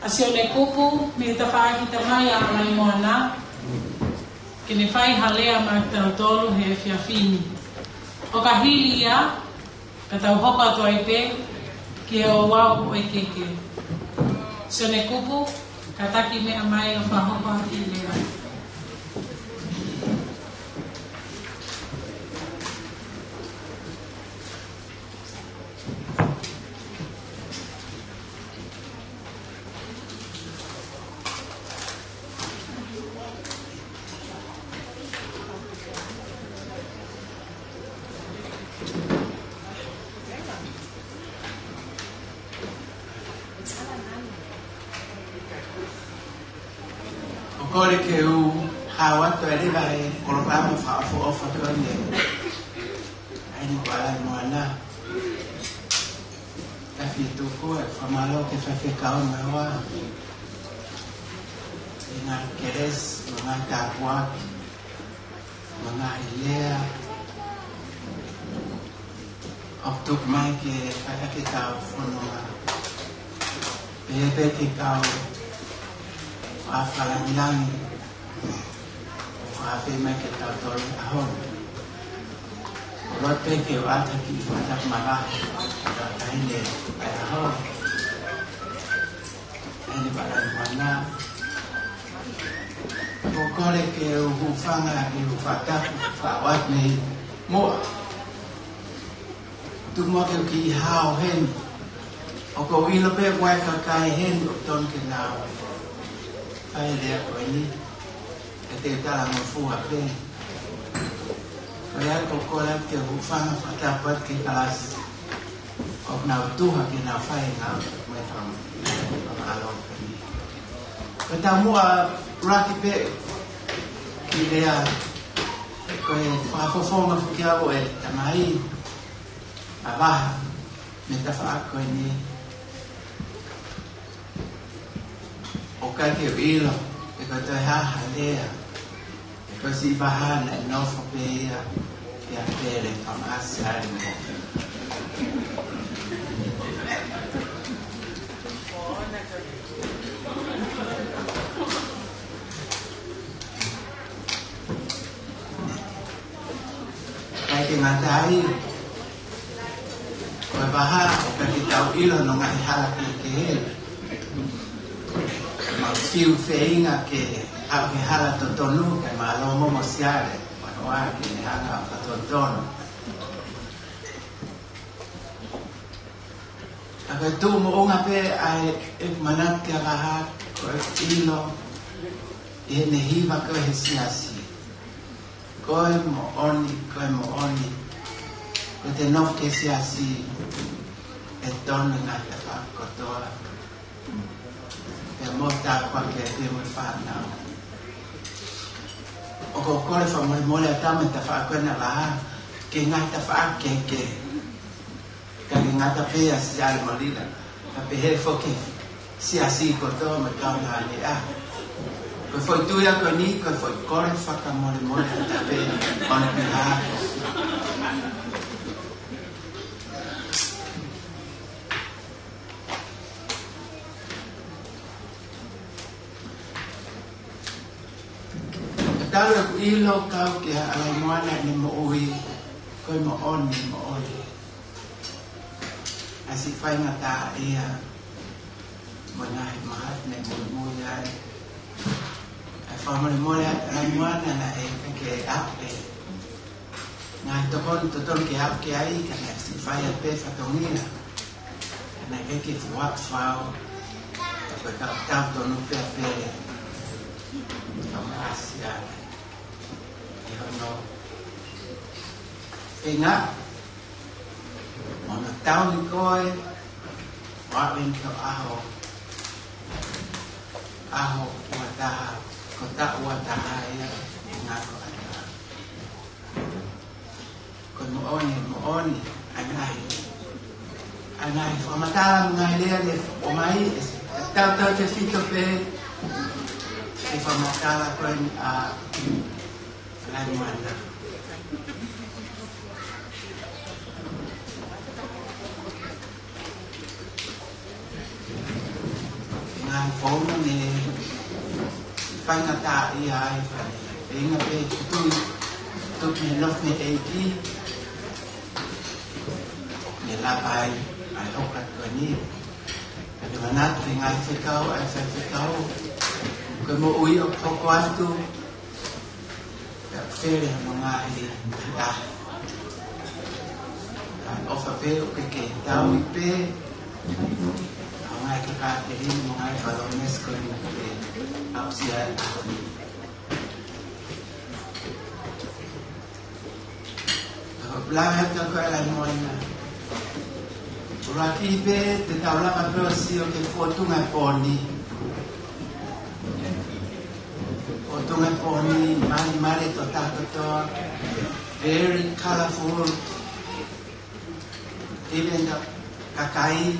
ʻa Sione Kupu mei he tafaʻaki tamai ʻa Laimoana, ke ne fai ha lea maʻa kitautolu he efiafi ni. ʻO ka hili ia, ka tau hoko atu ai pē ki he ouau ʻo e keke. Sione Kupu, kātaki meʻa mai ʻo fakahoko ha kiʻi lea. ʻOku ou kole ke u hao atu ʻa e leva he kolokalama fakaʻofoʻofa ko eni ʻa eni ko Laimoana. Ka fie tuku e fakamālō ki he faifekau mo e hoa. ʻI he ngaahi kelesi, mo e ngaahi tāpuaki, mo e ngaahi lea ʻoku tuku mai ke fai ʻaki ʻetau fononga. Pehē pē ki he kau fakalāngilangi ʻoku fakaafeʻi mai kiate kitautolu he ʻaho ni. ʻOku ou loto pē ke u ʻoatu ha kiʻi fakatapu mālohi ki he taʻahine ʻo e ʻaho ni, ʻa eni ko Laimoana. ʻOku ou kole ke u hūfanga ʻi hoʻo fakatapu fakaʻoatu mei muʻa. Tuku muʻa ke u kiʻi hao heni. ʻOku ou ʻilo pē ʻoku ʻi ai e kakai heni ʻoku totonu ke nau fai e lea ko eni, ka te u talangofua pē. Ko ia ʻoku ou kole ke u hūfanga fakatapu atu ki he kalasi ʻoku nau tuha ke nau fai e ngāue mo e fam-, mo e fakamālō ko eni. Ko e taumuʻa ʻuluaki pē ki he lea, ko e fakafofonga foki au ʻe tamai ʻa Vaha mei he tafaʻaki ko eni. ʻOku ʻikai ke u ʻilo pe ko e toe hā ha lea, he ko siʻi Vaha naʻe nofo pē ia ʻia Pele Tomaʻasi Alimo. ʻIkai ke ngata ai, ko e Vaha ʻoku ʻikai ke tau ʻilo hono ngaahi hala kehekehe. Mahalo ʻoku fiu feinga ke aʻu ki he hala totonu, ke mālō momo siale, manoa ke ne hanga ʻo fakatotonu. Ka ko e tuʻu moʻunga pē ʻa e, ʻeku manatu kia Vaha, ko ʻeku ʻilo ʻi heʻene hiva ko ē he siasi: Ko e moʻoni, ko e moʻoni, ko ʻete nofo ki he siasi, ʻe tonu e ngaahi tafaʻaki kotoa, pea mo e tāpuaki ʻiate koe mo e fānau. ʻOku ou kole fakamolemole atu mei he tafaʻaki ko ena ʻa Vaha ki he ngaahi tafaʻaki kehekehe. ʻIkai ke ngata pē ʻia Siale mo Lila, ka pehē foki ki he siasi kotoa mo e kaungāmeʻa. Ko e foʻi tui ia ko eni, ko e foʻi kole fakamolemole atu pē ʻo e pihako. Talu ʻeku ʻilo kau ki ai ʻa Laimoana ʻi heʻene moʻui, ko e moʻoni, moʻoni. ʻA e siʻi faingataʻaʻia mo e ngaahi mahaki naʻe muimui ai. ʻA e fakamolemole atu ʻa Laimoana naʻe ʻikai ke aʻu pē ngaahi tokoni totonu ke aʻu ki ai, ka naʻe siʻi fai ai pē fatongia. Ka naʻe ʻikai ke fuʻu fau, ka ko e kau tau tonu pē ʻa Pele Tomaʻasi Alimo ʻi hono feinga mo hono tauhi koe ʻo aʻu eni ki he ʻaho, ʻaho ua taha, ko e taʻu ua taha ia, ʻi he ngaahi kuata. Ko e moʻoni, moʻoni, ʻa e ngaahi, ʻa e ngaahi fakamatala mo e ngaahi lea naʻe ʻomai, ʻe tautautefito pē ki he fakamatala ko eni ʻa Laimoana. Founga ne faingataʻaʻia ai, fai. Feinga pē ke tui, tuku e nofo mei he ʻEiki, ne lava ai ʻa e hoko atu ko eni. Ka te manatu ki he ngaahi fekau ʻa e faifekau, ko e moʻui ʻoku hoko atu, pea fele mo e ngaahi ʻaho. Ka ʻofa pē ʻoku ke tauhi pē ʻa e ngaahi kakāteli mo e ngaahi palōmesi ko eni ʻoku ke aʻusia ai ʻa e ʻaho ni. Ka ʻoku ou lava atu ko e Laumālie Māʻoniʻoni. ʻUluaki pē te tau lava pē ʻo sio ki he fōtunga e pō ni. Fōtunga e pō ni, malimali ʻa e tokotaha kotoa, very colorful, even the kakai,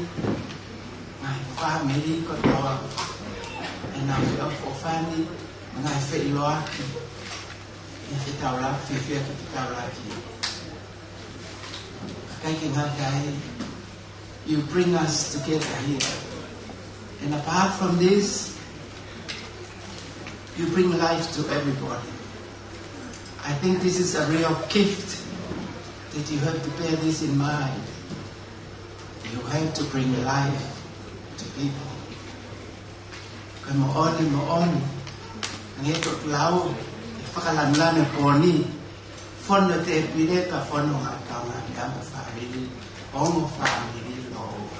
ngaahi fāmili kotoa, ʻenau feʻofoʻofani, ngaahi feʻiloaki, ʻi he fetaulaki, fiefia ki he fetaulaki. Kae ʻikai ke ngata ai, you bring us together here. And apart from this, you bring life to everybody. I think this is a real gift that you have to bear this in mind. You have to bring life to people. Ko e moʻoni, moʻoni. Hangē ko e lau ʻa e fakalangilangi pō ni. Fono tēpile pea fono ngataʻanga ki he fāmili, ongo fāmili lōua.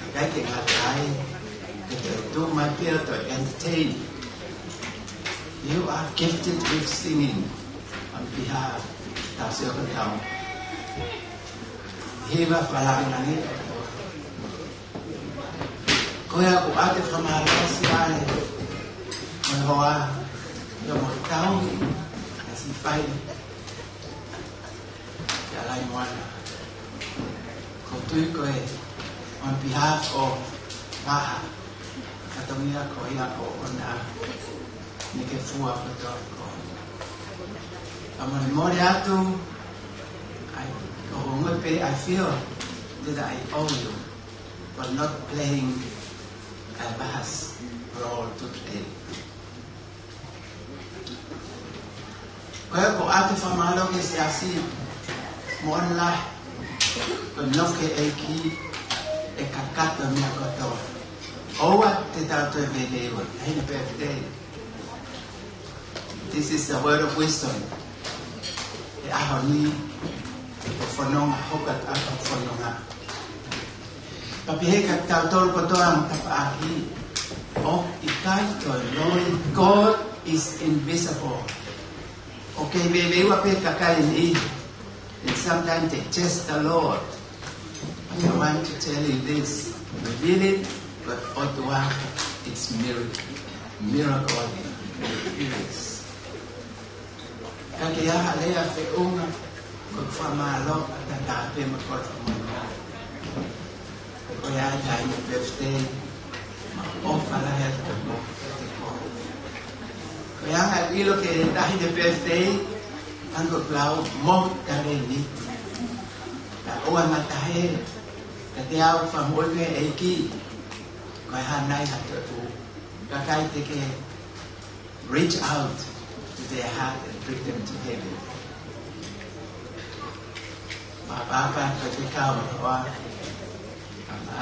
ʻIkai ke ngata ai, ke te tuʻu mai pē ʻo toe entertain. You are gifted with singing on behalf of Tausi ʻOkatopa. Hiva fakalāngilangi. Ko ia ʻoku ou ʻoatu e fakamālō siale mo e hoa, ʻio mo e tauhi, ʻa e siʻi fai kia Laimoana. ʻOku ou tui ko e on behalf of Vaha, fatongia ko ia ʻoʻona ni ke fua kotoa ko. Fakamolemole atu, ʻai, ʻoku ou ongoʻi pē, I feel that I owe you for not playing, uh, Vaha's role today. Ko ia ʻoku ou ʻoatu e fakamālō ki he siasi mo ʻona lahi, ko e nofo ki he ʻEiki ʻe kakato e meʻa kotoa. ʻOua te tau toe veiveiua, ʻa eni pē today. This is a word of wisdom. He ʻaho ni, ko e fononga, hoko atu ʻa e fononga. Pea pehē kia kitautolu kotoa mo e tafaʻaki, ʻoku ʻikai toe loi, God is invisible. ʻOku kei veiveiua pē kakai ni. And sometimes they test the Lord. But I want to tell you this, we did it, but ʻOtua, it's miracle. Miracle it is. Ka ke aha lea feʻunga, ko e fakamālō ʻataʻatā pē mo e kole fakamolemole. Ko ia taimi birthday, mo e ʻofa lahi atu mo e kole. Ko ia ʻoku ʻilo ke tahi e birthday, ʻa ia ko e lau mo e talēniti. Ka ʻoua naʻa tahe, ka te u fakamoʻoni ki he ʻEiki, ko e hā nai ha toʻu. Kakai te ke reach out to their heart and bring them to heaven. Pāpā, pāpā, ko e kau hoa. Pāpā,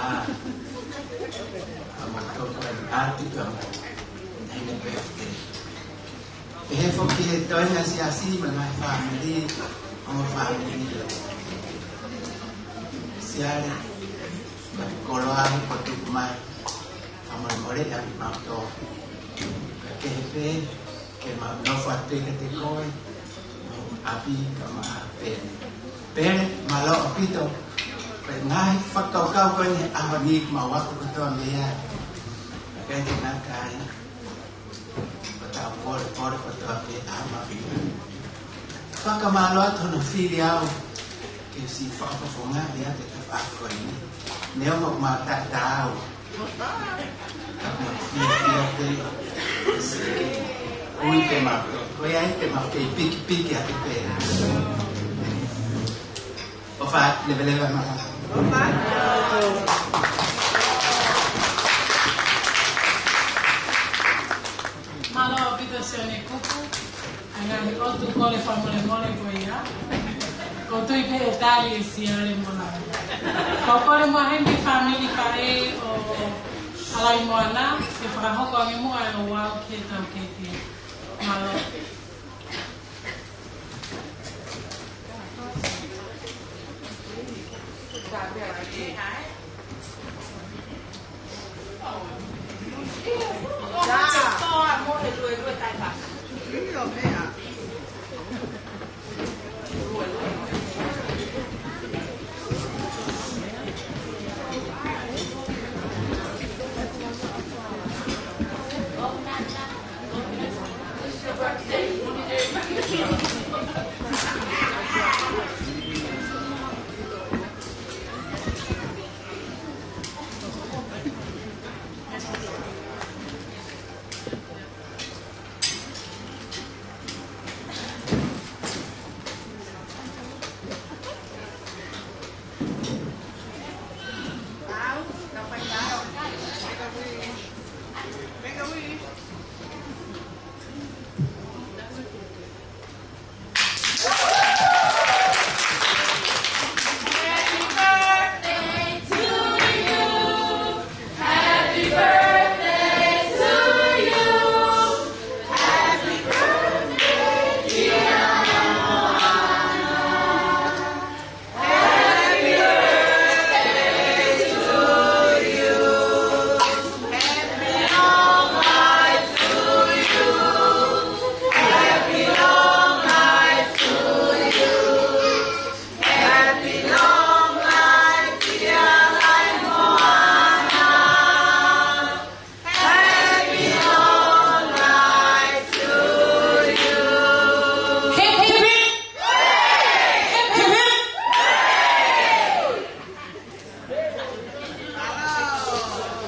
pāpā, ko e ʻati, pāpā. Happy birthday. Pehē foki ki he toenga siasi mo e ngaahi fāmili, ongo fāmili. Siale, ko e koloa ʻoku tuku mai. Fakamolemole ʻa kimautolu. Ka kehe pē, ke mau nofo atu pē kiate koe, mo ʻapi ka ma pē. Pele, mālō ʻaupito, ko e ngaahi fakakaukau ko eni he ʻaho ni ʻoku mau ako kotoa mei ai. Ka ʻikai ke ngata ai, ko ʻetau kole, kole kotoa pē ʻa e ʻaho ni. Fakamālō atu hono fili au ke u siʻi fakafofongaʻi ʻa e tafaʻaki ko eni. Neongo ʻoku mau taʻetaau, ka mau fiefia pē. Ui ke mau, ko ia ai ke mau kei pikipiki atu pē. ʻOfa, leveleva mai. ʻOfa. Sione Kupu, ʻa e ngaahi ʻotu kole fakamolemole ko ia. Ko e tui pē ʻe tali ʻe Siale mo Lale. Ko e kole mo heni fāmili faʻē ʻo Alaimoana, ke fakahoko ange muʻa e ouau ke tau keke. Mālō.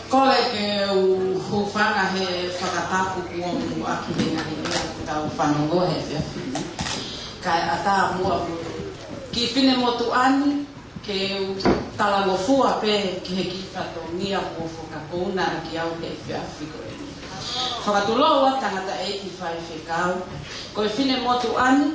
Kole ke u hūfanga he fakatapu kuo muʻaki he ngaahi meʻa kuo tau fanongo he efiafi ni. Kae ʻatā muʻa mo ki fine motuʻa ni ke u talangofua pē ki he kiʻi fatongia kuo fakakaukau ʻaki au he efiafi ko eni. Fakatulou atu tangataʻeiki faifekau, ko e fine motuʻa ni,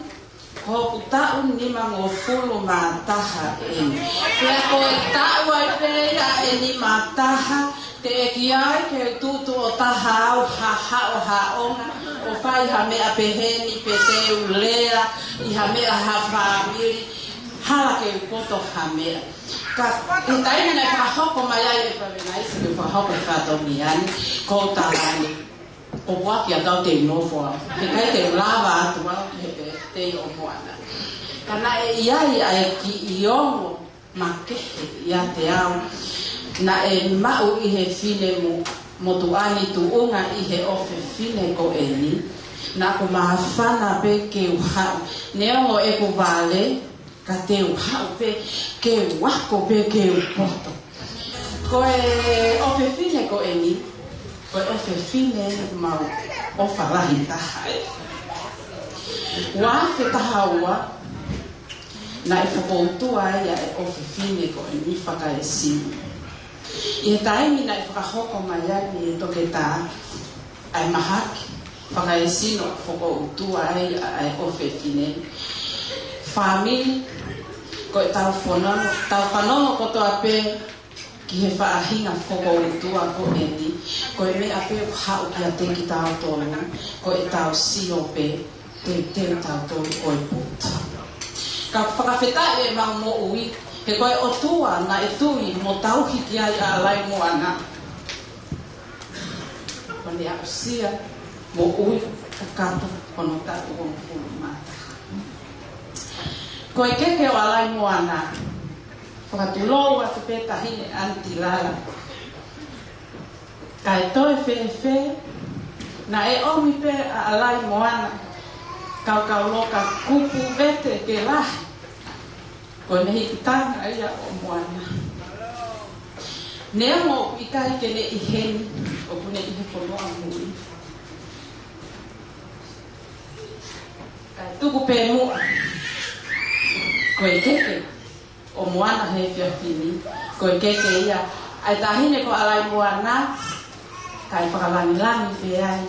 ko hoku taʻu nimangofulu mā taha eni. Pea ko e taʻu ai pē ia ʻe nima taha, teʻeki ai ke tuʻu tuʻo taha au ha haʻohaʻonga, ʻo fai ha meʻa pehē ni pe te u lea ʻi ha meʻa ha fāmili, hala ke u poto ha meʻa. Ka, he taimi naʻe fakahoko mai ai ʻe Pavenaisi ke fakahoko e fatongia ni, ko u tala ange, ʻoku ʻikai ke tau te nofo au. He ʻikai te u lava atu au ki he pētēi ʻo Moana. Ka naʻe ʻi ai ʻa e kiʻi ongo makehe ʻiate au. Naʻe maʻu ʻi he fine mo, motuʻa ni tuʻunga ʻi he ʻofefine ko eni. Naʻa ku māfana pē ke u haʻu. Neongo ʻeku vale, ka te u haʻu pē ke u ako pē ke u poto. Ko e ʻofefine ko eni, ko e ʻofefine mau ʻofa lahi taha. Ua afe taha ua, naʻe fokoutua ai ʻa e ʻofefine ko eni fakaesino. ʻI he taimi naʻe fakahoko mai ai ʻe he toketā ʻa e mahaki fakaesino ʻoku fokoutua ai ʻa e ʻofefine. Fāmili, ko e tau fanongo, tau fanongo kotoa pē ki he faʻahinga fokoutua ko eni, ko e meʻa pē ʻoku haʻu kiate kitautolu, ko e tau sio pē, teuteu tautolu ko e puta. Ka fakafetaʻi ʻemau moʻui, he ko e ʻOtua naʻe tui mo tauhi ki ai ʻa Alaimoana. Ko ʻene aʻusia moʻui kakato hono taʻu hongofulu mā taha. Ko e keke ʻo Alaimoana, fakatulou atu pē taʻahine ʻAniti Lala. Kae toe fēfē, naʻe ʻomi pē ʻa Alaimoana, kaukau loka kupu vete ke lahi. Ko ʻene hikitanga ia ʻo Moana. Neongo ʻoku ʻikai ke ne ʻi heni, ʻoku ne ʻi he fonua muli. Kae tuku pē muʻa. Ko e keke ʻo Moana he efiafi ni, ko e keke ia ʻa e taʻahine ko Alaimoana, kae fakalangilangi pē ai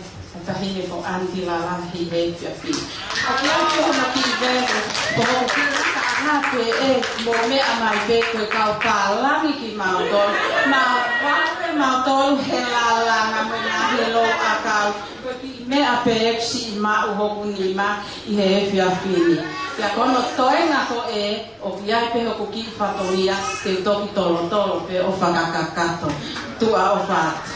Taʻahine ko ʻAniti Lalahi he efiafi ni. ʻOku ʻi ai pē hono kiʻi velu, ko hoku kiʻi laka ʻana pē ē, mou meʻa mai pē ko e kau pālangi kimautolu. Mau vave mautolu he lalanga mo e ngaahi louʻakau. Ko e kiʻi meʻa pē ʻeku siʻi maʻu hoku nima ʻi he efiafi ni. Pea ko hono toenga ko ē, ʻoku ʻi ai pē hoku kiʻi fatongia, te u toki tolotolo pē ʻo fakakakato. Tuʻa ʻofa atu.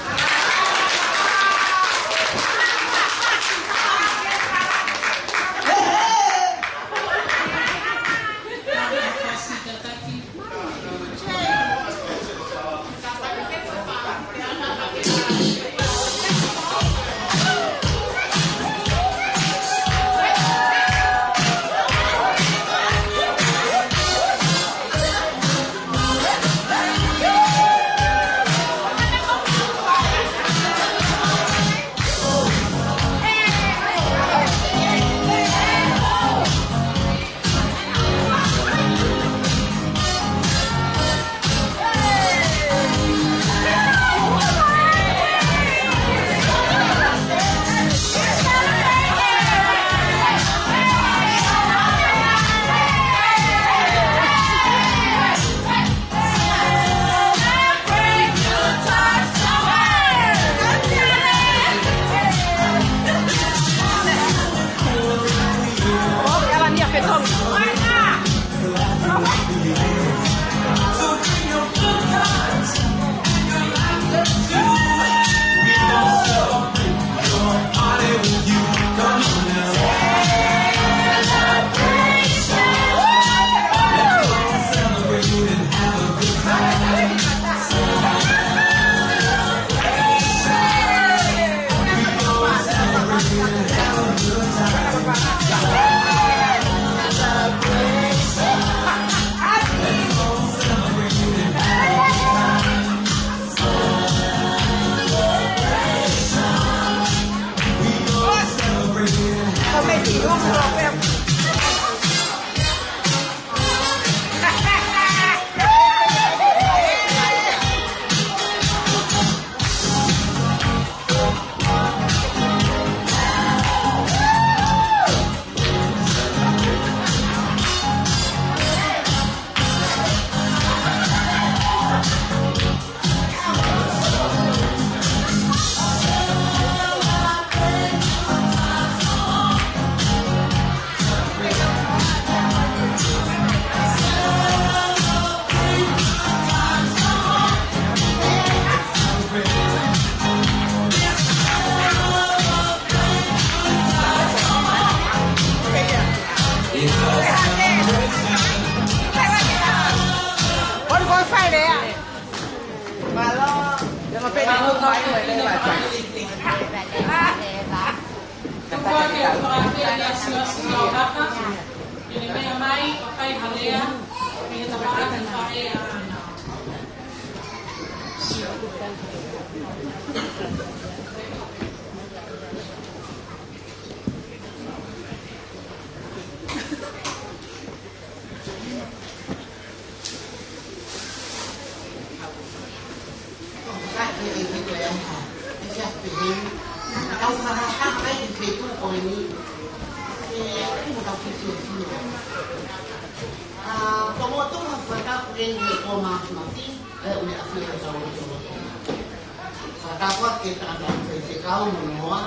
Fakatapu atu ke tangata faifekau mo noa,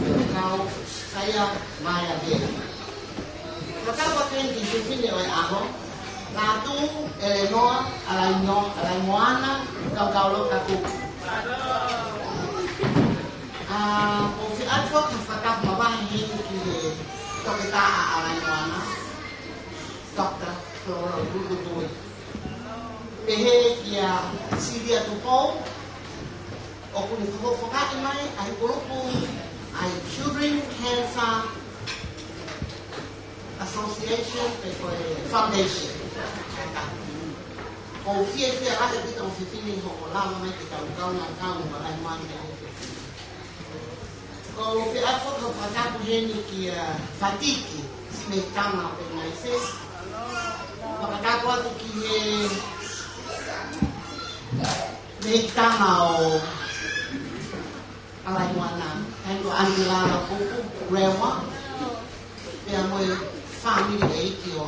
faifekau Saia Maia Vea. Fakatapu atu ki he fefine ʻo e ʻaho, Lātū Elenoa Alaino-, Alaimoana Kaukauloka Kuki. ʻA, ʻoku ou fie ʻoatu ha fakatapu mavahe heni ki he toketā ʻa Alaimoana, Doctor Flora Ulukutuʻi. Pehē kia Silia Tupou, ʻoku ne fakafofongaʻi mai ʻa e kulupu ʻa e Children Cancer Association pe ko e Foundation. ʻOku ou fiefia lahi ʻaupito ʻi he fefine ʻoku lava mai ke tau kaungā kau mo Alaimoana he fefine. ʻOku ou fie ʻoatu ha fakatapu heni kia Fatiki, siʻi mehikitanga ʻo Penimaise. Fakatapu atu ki he mehikitanga ʻo Alaimoana, Helen ʻAnitī Lalapupu Rewa, pea mo e fāmili ʻeiki ʻo,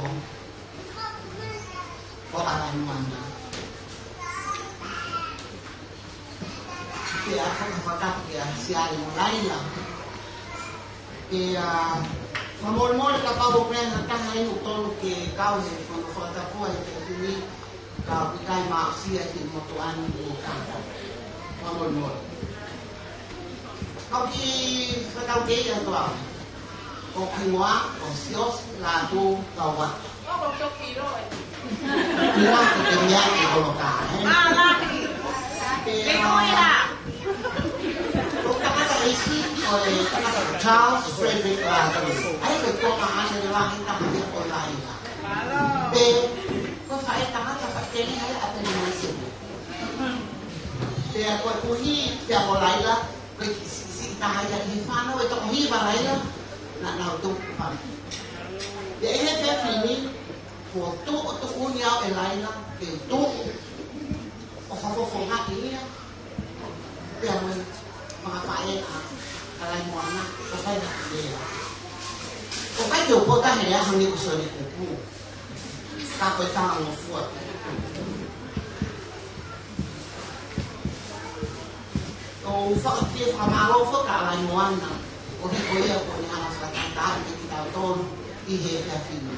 ʻo ʻAlaimoana. Pea fakafetaʻi kia Siale mo Laila. Pea fakamolemole kapau ʻoku ʻi ai ha taha ʻoku totonu ke kau he fono fakatapu ʻa e efiafi ni, ka ʻoku ʻikai maʻu sia ki motuʻa ni ʻo kata. Fakamolemole. Kau ki fakatapu ke ia toa. Ko e hingoa, ko Siosi Lātū Kauata. Ina ke te mea ke koloka, ē? Pea, ko e tangataʻeiki, ko e tangata Charles Frederick Lātū. ʻA ia ko e toka ane le lahi tama ia ko Laila. Pea, ko e faʻē tangata faʻiteliha ia ʻa Peni Maisiku. Pea ko e kuhi, pea ko Laila, ko e kiʻi siʻisiʻi taha ia ʻi he fānau ʻe toko hiva Laila, naʻa nau tupu fānau. Pea ʻi he efiafi ni, kuo tuʻutuʻuni au ʻe Laila, ke u tuʻu ʻo fakafofongaʻi ia, pea mo e maka faʻē ʻa ʻAlaimoana, ʻo fai ha lea. ʻOku ʻikai ke u pota he lea hangē ko Sione Kupu. Ka ko e talangofua. ʻOku ou fakafie fakamālō foki kia ʻAlaimoana, koeʻuhi ko ia kuo ne hanga ʻo fakatahatahaʻi kitautolu ʻi he efiafi ni.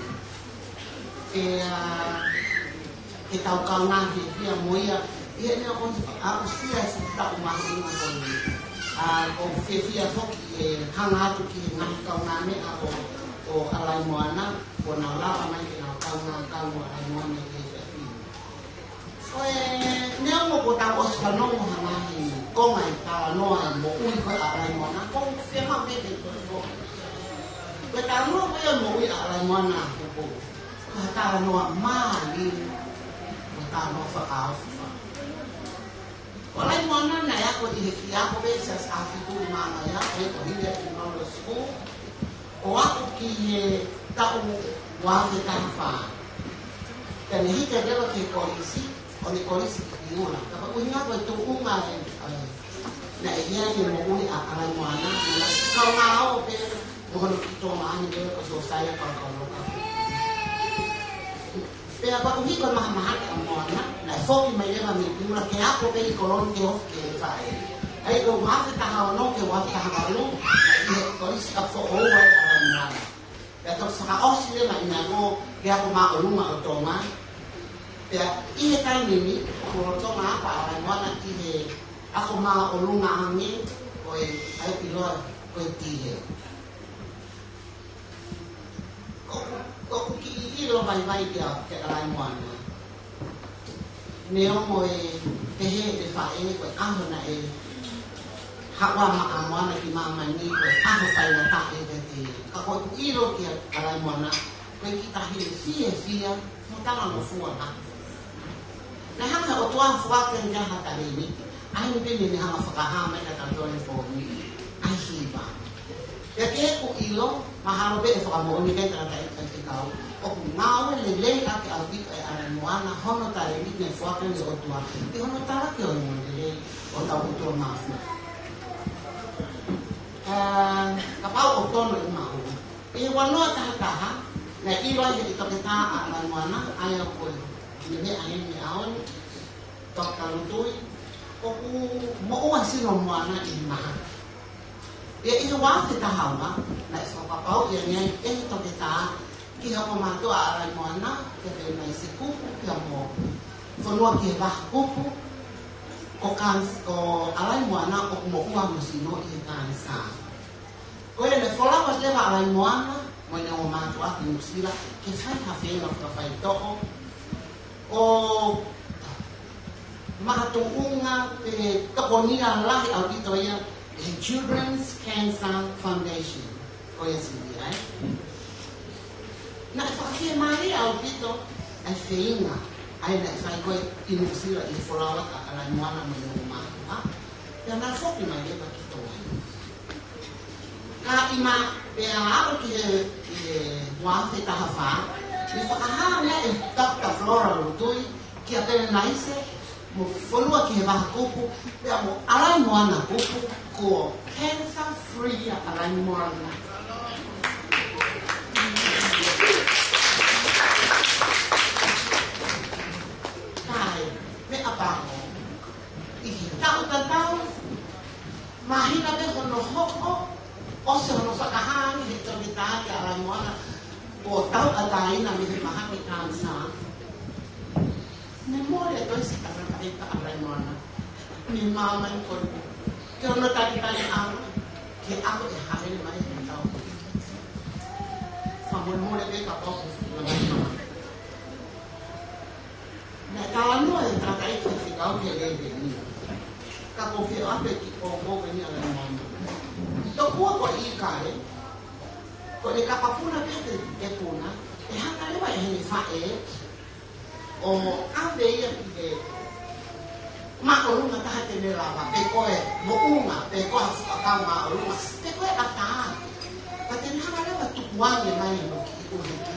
Ke, ā, ke tau kaungā fiefia mo ia, ʻi heʻene aʻusia ʻa e siʻi taʻu mahuʻinga ko eni. Ā, ʻoku ou fiefia foki he hanga atu ki he ngaahi kaungāmeʻa ʻo, ʻo ʻAlaimoana, kuo nau lava mai ke nau kaungā kau mo ʻAlaimoana ʻi he efiafi ni. Ko e, neongo kuo tau ʻosi fanongo ha ngaahi konga ʻi he talanoa ʻo e moʻui ko ē ʻa ʻAlaimoana, ʻoku ou fiemaʻu ke ke ko e ko. Ko e talanoa ko ē ʻo e moʻui ʻa ʻAlaimoana, ko e ko. Ko e talanoa mālie, ko e talanoa fakaʻofa. Ko ʻAlaimoana naʻe ako ʻi he kiʻi ako pē Siasi ʻAfituli Māʻangaiā, ko e ko Hilliard Memorial School, ʻo aʻu ki he taʻu ua afe taha fā. Pea ne hiki leva ki he kolisi, ʻo ne kolisi ki ʻIula. Ka ko e ʻuhinga ko e tuʻunga ē, ē, naʻe ʻi ai e moʻui ʻa ʻAlaimoana, naʻe ʻosi kaungā ō pē, mo hono kiʻi tuongaʻane pē ko Siosaia Kaukauloka. Pea koeʻuhi ko e mahamahaki ʻa Moana, naʻe foki mai leva mei ʻIula ke ako pē ʻi Koloni ke ofi ki he faʻē. ʻA ia ko e ua afe taha ono ki he ua afe taha valu, naʻe ʻi he kolisi ʻa foʻou ai ʻa ʻAlaimoana. Pea toki fakaʻosi leva ʻene ako ki he Ako Māʻolunga ʻo Tonga. Pea ʻi he taimi ni, ʻoku lolotonga ako ʻa ʻAlaimoana ʻi he Ako Māʻolunga ange, ko e ʻai ʻiloa ko e T H. ʻOku, ʻoku kiʻi ʻilo vaivai kia, kia ʻAlaimoana. Neongo e pehē ʻe he faʻē ko e ʻaho naʻe haʻu ai ʻa Moana ki māmani ko e ʻaho faingataʻa ʻiate ia. Ka ʻoku ou ʻilo kia ʻAlaimoana, ko e kiʻi taʻahine fiefia, mo talangofua maʻu. Naʻe hanga ʻe he ʻOtua ʻo foaki ange ha talēniti. ʻA ia ʻoku ne hanga ʻo fakahā mai kia tautolu he pō ni, ʻa e hiva. Pea ke u ʻilo, mahalo pē ʻe fakamoʻoni ki he tangataʻeiki faifekau, ʻoku ngāue lelei ʻaki ʻaupito ʻe ʻAlaimoana hono talēniti naʻe foaki ange ʻe he ʻOtua ʻi hono talaki ʻo e ongoongolelei ʻo hotau ʻOtua Māfimafi. Ā, kapau ʻoku tonu ʻeku maʻu. ʻI he ua noa taha taha, naʻe ʻilo ai ʻe he toketā ʻa ʻAlaimoana, ʻa ia ko e meʻa heni ʻaho ni, Toketā Lutui, ʻoku moʻua sino ʻo Moana ʻi he mahaki. Pea ʻi he ua afe taha ua, naʻe fakapapauʻi ange ai ʻe he toketā ki he ongo mātuʻa ʻa ʻAlaimoana, kia Peni Maisiku, pea mo Fonuakihevaha Kupu, ko kāns-, ko ʻAlaimoana ʻoku moʻua mo sino ʻi he kānisā. Ko ia naʻe folau atu leva ʻa ʻAlaimoana mo ʻene ongo mātuʻa ki Nuʻusila ke fai ha feinga fakafaitoʻo ʻo makatuʻunga pe tokonia lahi ʻaupito ia ʻe he Children's Cancer Foundation, ko ia C C F. Naʻe fakafiemālie ʻaupito ʻa e feinga ʻa ia naʻe fai ko ē ʻi Nuʻusila ʻi he folau atu ʻa ʻAlaimoana mo ʻene ongo mātuʻa. Pea naʻe foki mai leva ki Tonga. Ka ʻi ma-, pea aʻu ki he, ki he ua afe taha fā, naʻe fakahā mai ʻe Doctor Flora Lutui kia Peni Maisiku Mo fonua ki he vaha kupu, pea mo ʻAlaimoana kupu, ko e cancer free ʻa ʻAlaimoana. Kae, meʻapango. ʻI he taʻu tatau, māhina pē hono hoko, ʻosi hono fakahā ange he toketā kia ʻAlaimoana, kuo tauʻatāina mei he mahaki kānisa. Ne mole ʻa e toesi tangataʻeiki ʻa ʻAlaimoana mei māmani ko eni. Ke ono talitali ʻa, ke ako e hāʻele mai he tau. Fakamolemole pē kapau ʻoku fuʻu ngai māmani. Naʻe talanoa e tangataʻeiki faifekau ki he lēveni. Ka ko e feʻofaʻaki ʻoku ou ʻomi ʻa ʻAlaimoana. Tokua ko e ʻīkale, ko e kapapuna pē te, te puna, ʻe hanga leva ʻe heʻene faʻē ʻo ʻave ia ki he māʻolunga taha te ne lava, pe ko e moʻunga, pe ko ha fuʻu ʻakau māʻolunga, pe ko e ʻatā. Ka te ne hanga leva ʻo tukuange mai hono kiʻi ʻuhiki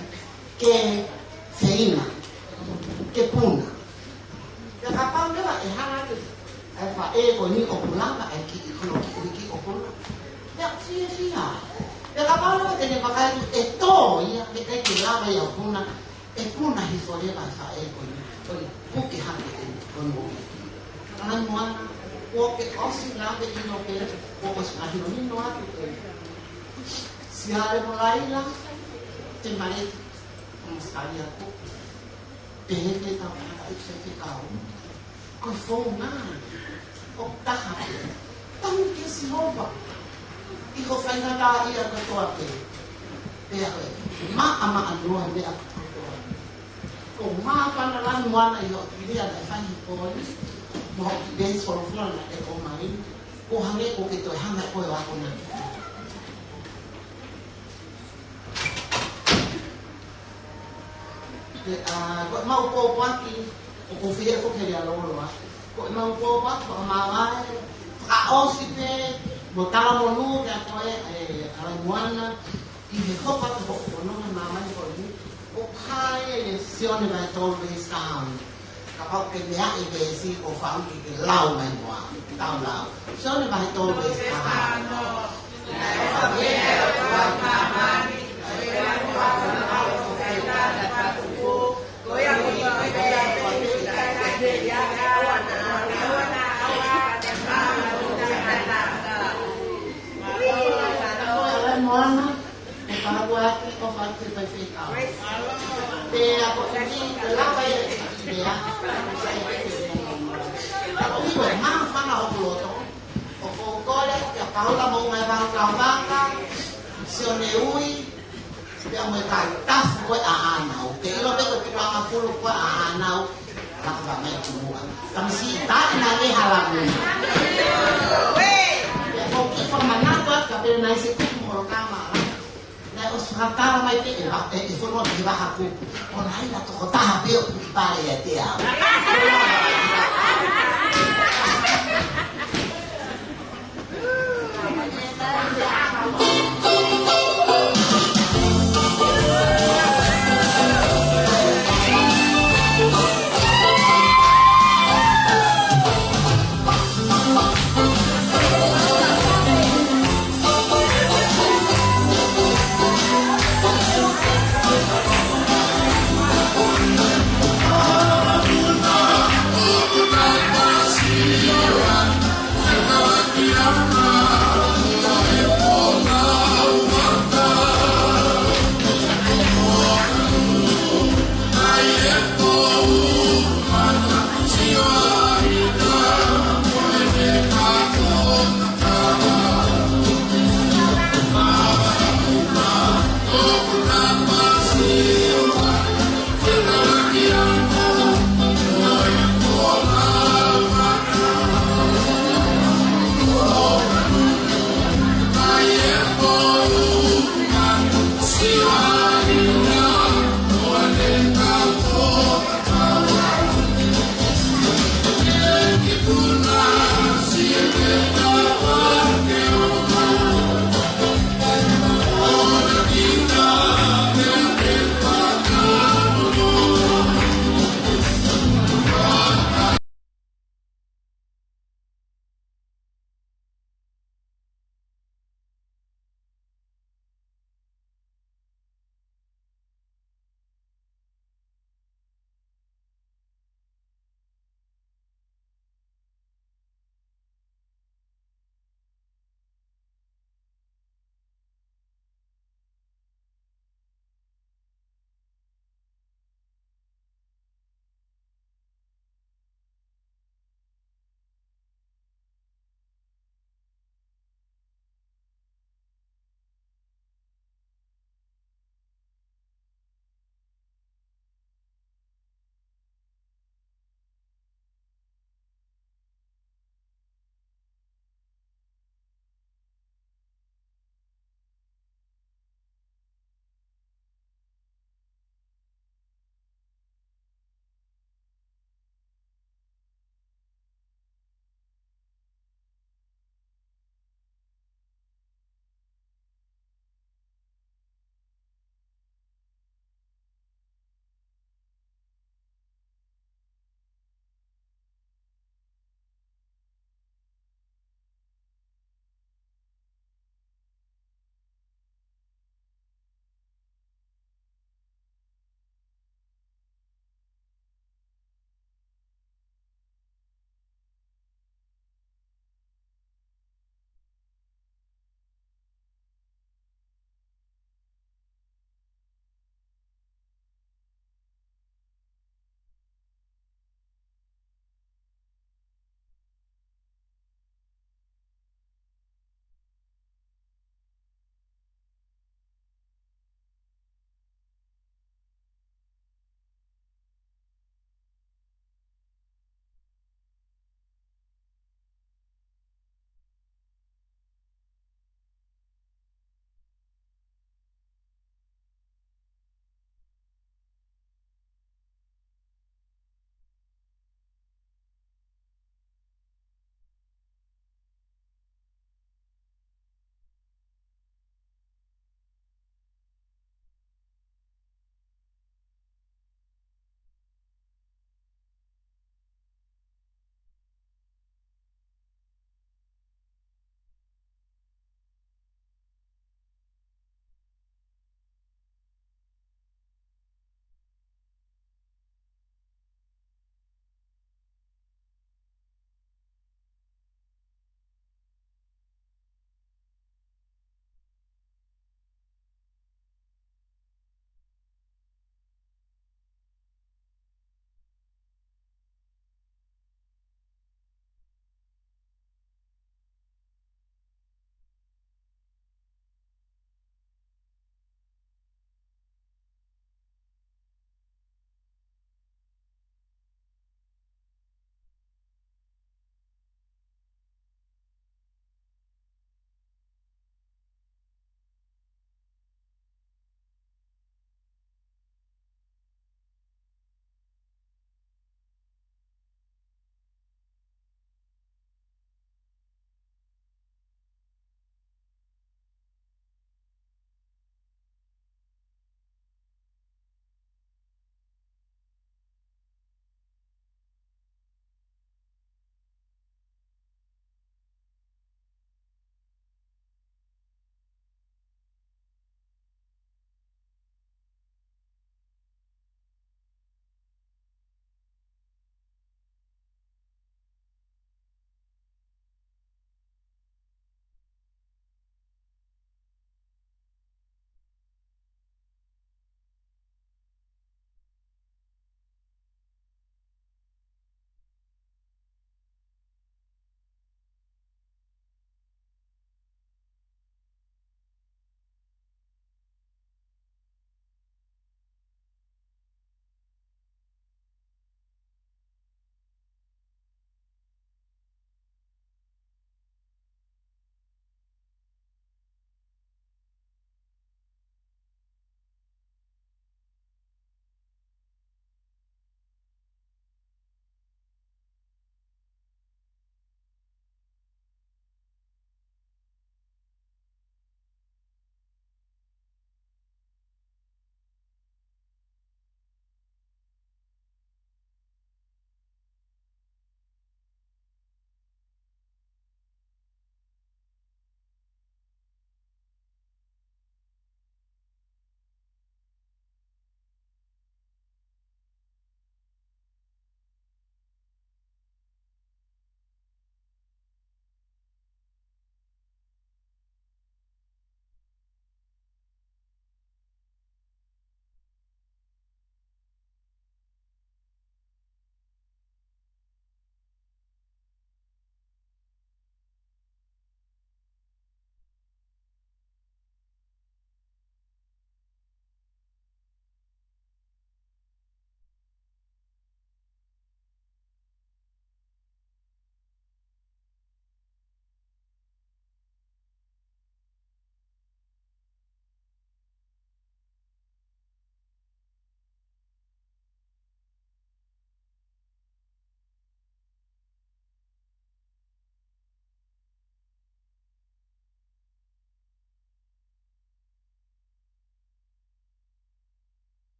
ke feina, ke puna. Pea kapau leva ʻe hanga atu ʻa e faʻē ko eni ʻo puna ʻa e kiʻi, hono kiʻi ʻuhiki ʻo puna, pea fiefia. Pea kapau leva te ne vakai atu ʻe tō ia, ʻe ʻikai ke lava ia ʻo puna, ʻe puna hifo leva ʻa e faʻē ko eni, ʻo ne puke hake ʻene hono ʻuhiki. ʻAlaimoana, kuo ke ʻosi lave ʻi loto pē, kuo ʻosi mahinohino atu pē. Siale mo Laila, te maleki, mo Siale aku. Pehē ki he tangataʻeiki faifekau. Ko e founga ʻoku taha pē. Tangi kia Sihova ʻi hoʻo faingataʻaʻia kotoa pē. Pea ko e maʻamaʻa noa meʻa kotoa. Ko e māfana lahi mo ʻAna ʻi hoʻo kiʻi lea naʻe fai he pō ni, mo hoʻo kiʻi veesi folofola naʻe ʻomai. Kuo hangē kuo ke toe hanga koe ʻo akonaki. Pea, ʻa, ko ʻemau pōpoaki, ʻoku ou fie foki he lea lōloa. Ko ʻemau pōpoaki fakamāvae, fakaʻosi pē, mo talamonū kia koe, ʻe, ʻAlaimoana, ʻi he hopo atu hoʻo fononga ʻi māmani ko eni, ʻo pehē ʻe Sione vahe tolu veesi taha ono. Kapau ʻoku ke meaʻi e veesi, ʻoku ou fakaʻamu ke ke lau mai muʻa. Tau lau. Sione vahe tolu veesi taha ono. Moana, ʻe pākuaki ʻo fai ke fai fekau. Pea ko e kiʻi lava e lea. Ka ko e kiʻi māfana ʻo e loto. ʻOku ou kole kia Paula Moʻungaevalu Kauvaka, Sione Ui, pea mo e kau tafu ko ē ʻa ʻAnau. Te ʻilo pē ko e tuku anga pulu ko ē ʻa ʻAnau. Laka mai ki muʻa. Ka misi taʻi na le hala muna. Pea ko e kiʻi fakamanatu atu ka pele nai se kupu holo kama. Naʻe ʻosi fakatala mai pē ʻe va-, ʻe, ʻe fonua ki he vaha kupu. ʻO nai na tokotaha pē ʻoku ki pale ia te au.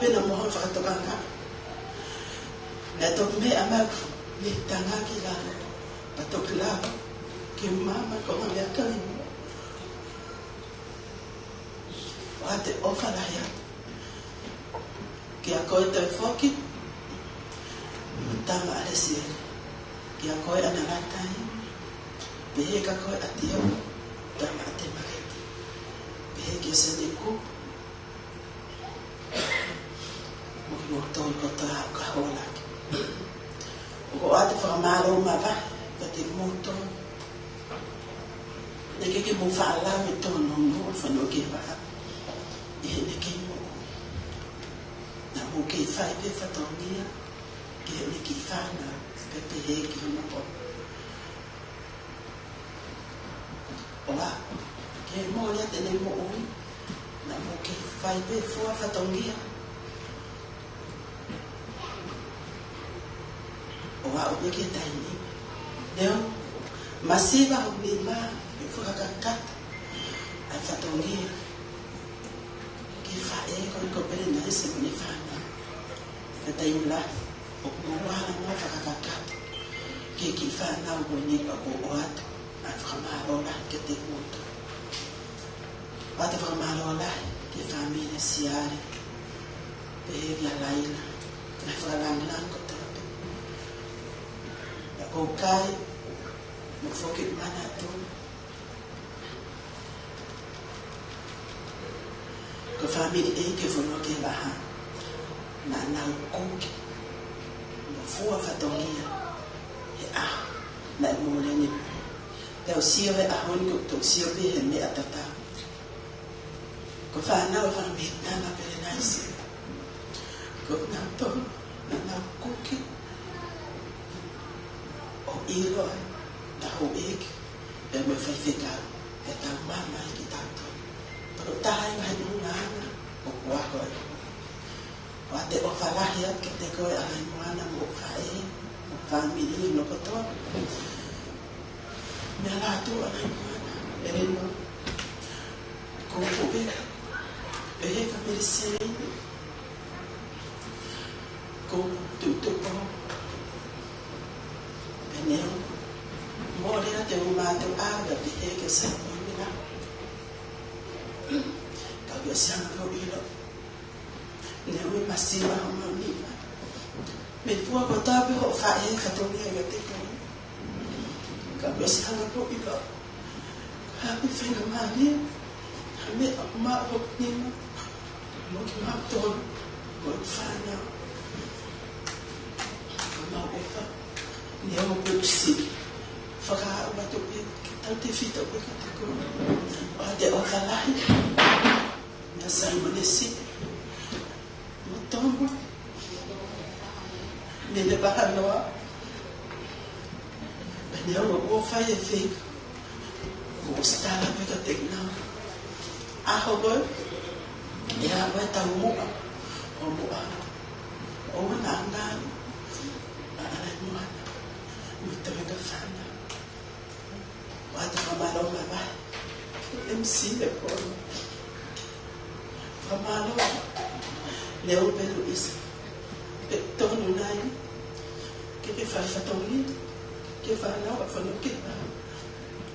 Pea naʻa mo ha fakatokanga. Naʻe toki meʻa mai ʻeku tangata ki lalo. Pea toki lava ke mama ko e meʻa ka limo. ʻOatu e ʻofa lahi atu kiate koe Toifoki, mo e tama ʻa Lesieli. Kiate koe ʻAna Lātai, pehē kia koe ʻAtio, tama ʻa Temaketi. Pehē kia Seniku, mo kimoutolu kotoa ʻoku ka hola ʻaki. ʻOku ou ʻoatu e fakamālō makehe kiate kimoutolu. Naʻe ʻikai ke mou faʻa lau e tōnounou ʻo e fonua ki he vahaʻa ʻi heʻene kei moʻui. Naʻa mou kei fai pē fatongia ki heʻene kiʻi fānau, pea pehē ki hono ʻofa. ʻOua, ke mole ʻene moʻui, naʻa mou kei fai pē fua fatongia. ʻOua ʻo pehē ki he taimi ni. Leo, masiva hoʻo nima, ʻi he fakakakato ʻa e fatongia ki he faʻē ko eni ko Pelenaise mo ʻene fānau. Ka taimi lahi, ʻoku mou ala mo fakakakato ki he kiʻi fānau ko eni, ʻoku ou ʻoatu ʻa e fakamālō lahi kiate kimoutolu. ʻOatu e fakamālō lahi ki he fāmili Siale, pehē kia Laila, mo e fakalāngilangi kotoa pē. Pea ʻoku ou kai mo foki manatu ko e fāmili ʻeiki ʻo e fonua ki he vahaʻa, naʻa nau kuki mo fua fatongia he ʻaho naʻe mole ai ʻene moʻui. Pea u sio he ʻaho ni, ʻoku ou sio pē he meʻa tatau. Ko e fānau ʻa e fāmili ʻa Pelenaise, ko kinautolu naʻa nau kuki ʻo ʻilo ai ʻa e houʻeiki pea mo e faifekau, pea tau mamaʻo ai kitautolu. Pea ko e taha e ngaahi ʻulungaanga ʻoku ou ako ai. ʻOatu e ʻofa lahi atu kiate koe ʻAlaimoana mo e faʻē, mo e fāmili hono kotoa. Meʻa lahi atu ʻAlaimoana, ʻEleni, ko e puke, pehē kia Melisei, ko Tutupo, pea neongo mole ʻa e ʻū mātuʻa, pehē kia Samuela. Ka ʻoku ʻosi hanga ʻo ʻilo, neongo e masiva hoʻomou nima, mei fua kotoa pē hoʻo faʻē fatongia kiate koe. Ka ʻoku ʻosi hanga ʻo ʻilo, ha pē faingamālie, ha meʻa ʻoku maʻu hoku nima mo kimautolu, mo e fānau. Ka mau ʻofa, neongo pe ʻoku siʻi, fakaaʻu atu pē ke tautefito pē kiate koe. ʻOatu e ʻofa lahi kia Saimone Sipi mo Tomo, Nene Vahanoa, pea neongo ʻoku fai e feinga, ʻoku ʻosi tala pē kiate kinautolu. ʻAho ko ē, ʻe ʻi ai e taumuʻa ʻo muʻa, ʻoua naʻa ngalo ʻa ʻAlaimoana mo e toenga fānau. ʻOatu e fakamālō makehe, M C he pō ni. Fakamālō, Leo pea Luisa, pea tonu nai ke ke fai fatongia ki he fānau ʻa e fonua ki he vahaʻa.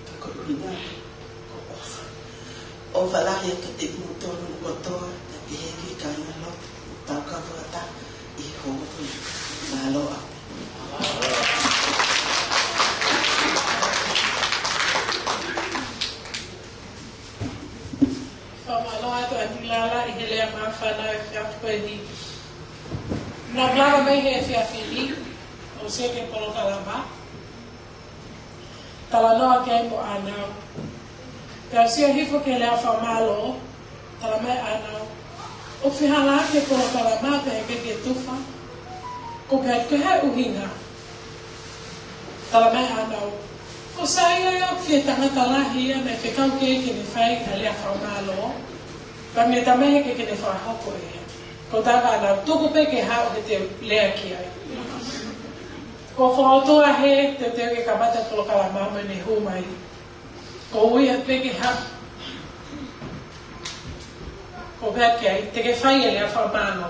Ka ko e ʻuhinga ko e ʻofa. ʻOfa lahi atu kiate kimoutolu kotoa, pea pehē ki he kāinga lotu, tau kau fakataha ʻi he houa ko eni. Mālō ʻaupito. Fakamālō atu ʻAniti Lala ʻi he lea māfana ʻo e efiafi ko eni. Naʻa ku lava mai he efiafi ni ʻo sio ki he polokalama, talanoa ki ai mo ʻAnau. Pea u sio hifo ki he lea fakamālō, talamai ʻe ʻAnau, ʻoku fehālaaki e polokalama pea ʻikai ke tufa. Ko e pehē ki he ʻuhinga, talamai ʻe ʻAnau, ko Saia ia ʻoku fie tangata lahi ia naʻe fekau ki ai ke ne fai ʻa e lea fakamālō. Pea mei he taimi ʻikai ke ne fakahoko ia. Ko e taha ʻAnau, tuku pē ke haʻu he te u lea ki ai. Ko e fokotuʻu ʻa e teuteu ke kamata e polokalama mo ʻene hū mai. Ko ia pē ke haʻu. Ko e pehē ki ai, te ke fai e lea fakamālō.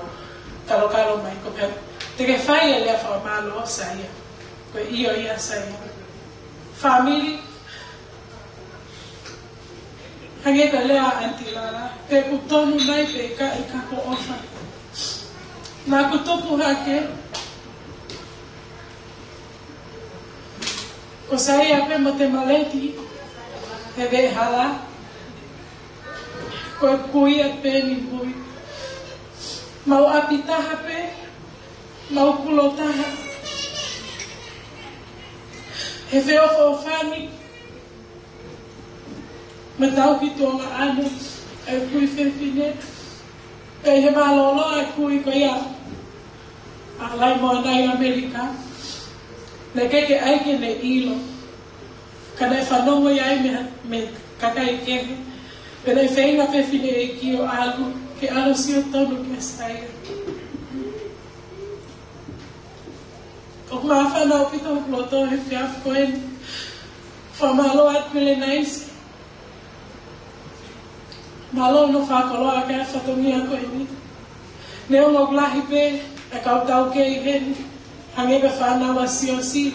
Kalokalo mai, ko e pehē, te ke fai e lea fakamālō, Saia. Ko e ʻio ia, Saia. Fāmili, hangē ko e lea ʻa ʻAniti Lala, pe ʻoku tonu nai pe ʻikai, ka ko e ʻofa. Naʻa ku tupu hake, ko Saia pē mo Temaleti he veʻehala, ko e kui ʻa Peni Mui. Mau ʻapi taha pē, mau kulo taha. He feʻofoʻofani, mo e tauhi tuongaʻane ʻa e kui fefine. Pea ʻi he mālōlō ʻa e kui ko ia ʻa Laimoana ʻi ʻAmelika, naʻe ʻikai ke ʻai ke ne ʻilo. Ka naʻe fanongo ia ai mei, mei he kakai kehe. Pea naʻe feinga pē fineʻeiki ʻo ʻalu, ke ʻalu ʻo sio tonu kia Saia. ʻOku māfana ʻaupito hoku loto he efiafi ko eni. Fakamālō atu Pelenaise. Mālō hono fakakoloa ʻaki e fatongia ko eni. Neongo ʻoku lahi pē e kau taukei heni, hangē ko e fānau ʻa Siosi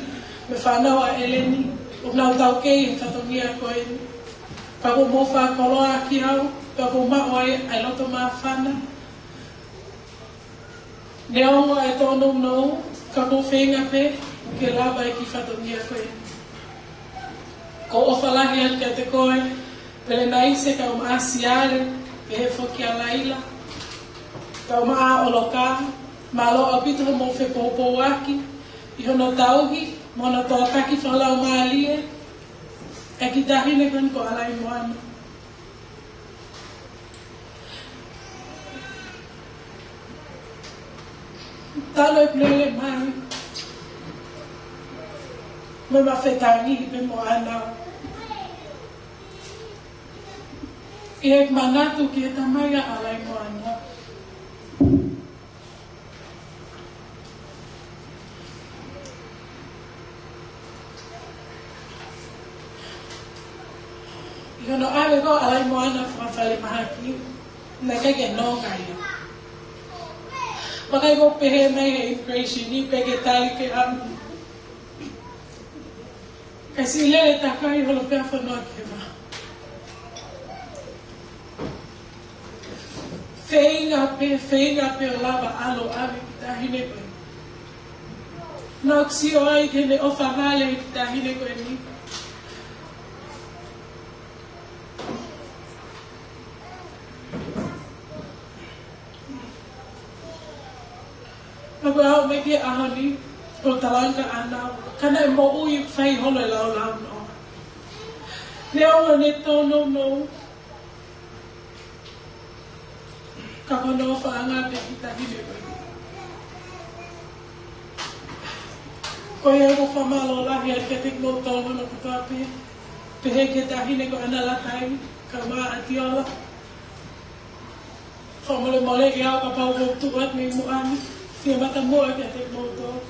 mo e fānau ʻa ʻEleni, ʻoku nau taukei he fatongia ko eni. Ka kuo mou fakakoloa ʻaki au, ka kuo u maʻu ai ʻa e loto māfana. Neongo ʻa e tōnounou, ka ʻoku ou feinga pē ke lava e kiʻi fatongia ko eni. ʻOku ou ʻofa lahi atu kiate koe, Pelenaise, kae ʻumaʻā Siale, pehē foki kia Laila, kae ʻumaʻā ʻOloka. Mālō ʻaupito hoʻomou fepoupouaki ʻi hono tauhi mo hono tokanga fakalaumālie ʻa e kiʻi taʻahine ko eni ko ʻAlaimoana. Talu e lele mai, mo e mafetangi pē mo ʻAna, ʻi heʻeku manatu ki he tamai ʻa ʻAlaimoana. ʻI hono ʻave ko ē ʻa ʻAlaimoana fakafalemahaki, naʻe ʻikai ke nonga ia. Vakai ko e pehē mai he immigration ni pe ke tali ke ʻalu. Kae siʻi lele takai holo pē ʻa e fonua ki he vā. Feinga pē, feinga pē ʻo lava ʻalu ʻo ʻave e kiʻi taʻahine ko eni. Naʻa ku sio ai ki heʻene ʻofa vale e kiʻi taʻahine ko eni. Naʻa ku ʻalu mai ki he ʻaho ni, ʻo talanga ʻAna, ka naʻe moʻui, fai holo e laulaunoa. Neongo ʻene tōnounou, ka ko hono ʻofaʻanga pē e kiʻi taʻahine ko eni. Ko ia ʻoku ou fakamālō lahi ai kiate kimoutolu hono kotoa pē, pehē ki he taʻahine ko ʻAna Latai, kae ʻumaʻā ʻAtiola. Fakamolemoleʻi au kapau ʻoku ou tuʻu atu mei muʻa ni, fie mata muʻa kiate kimoutolu.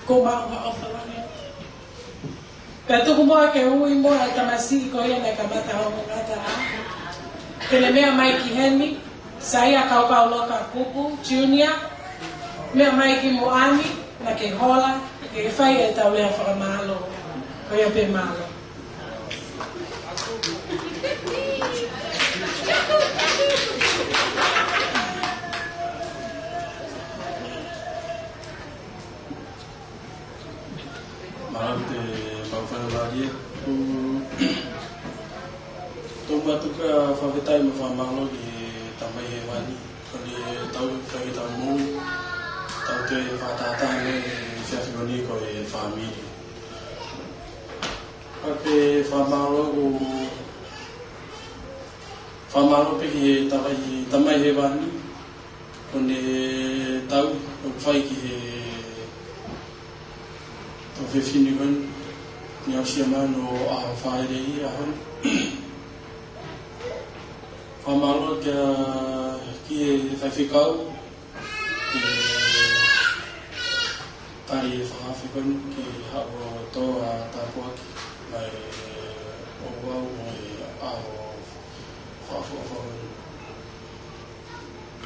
Ko e maʻu ha ʻofa lahi. Pea tuku muʻa ke ui muʻa e tamasiʻi ko ia naʻe kamata hono ngataʻanga. Ke ne meʻa mai ki heni, Saia Kaukauloka Kupu Junior, meʻa mai ki muʻa ni, naʻa ke hola, ke fai ʻetau lea fakamālō. Ko ia pē, mālō. Mālō ʻaupito, Fale Mālie. ʻOku ou tuku atu ʻa e fakafetaʻi mo e fakamālō ki he Tamai Hēvani, ko ʻene tauhi kitautolu mo e tauhi fakatātā ʻi he efiafi ko eni ko e fāmili. Pea ke fakamālō, ʻoku ou fakamālō pē ki he Tamai, Tamai Hēvani, ko ʻene tauhi ʻoku fai ki he tuofefine ko eni, naʻe aʻusia mai hono ʻaho Falaite ʻaho ni. Fakamālō kia, ki he faifekau, ʻi he tali e fakaafe ko eni ke haʻu ʻo tō ʻa e tāpuaki mai ʻo ʻoku ʻi ai mo e ʻaho Fakaʻofoʻofa.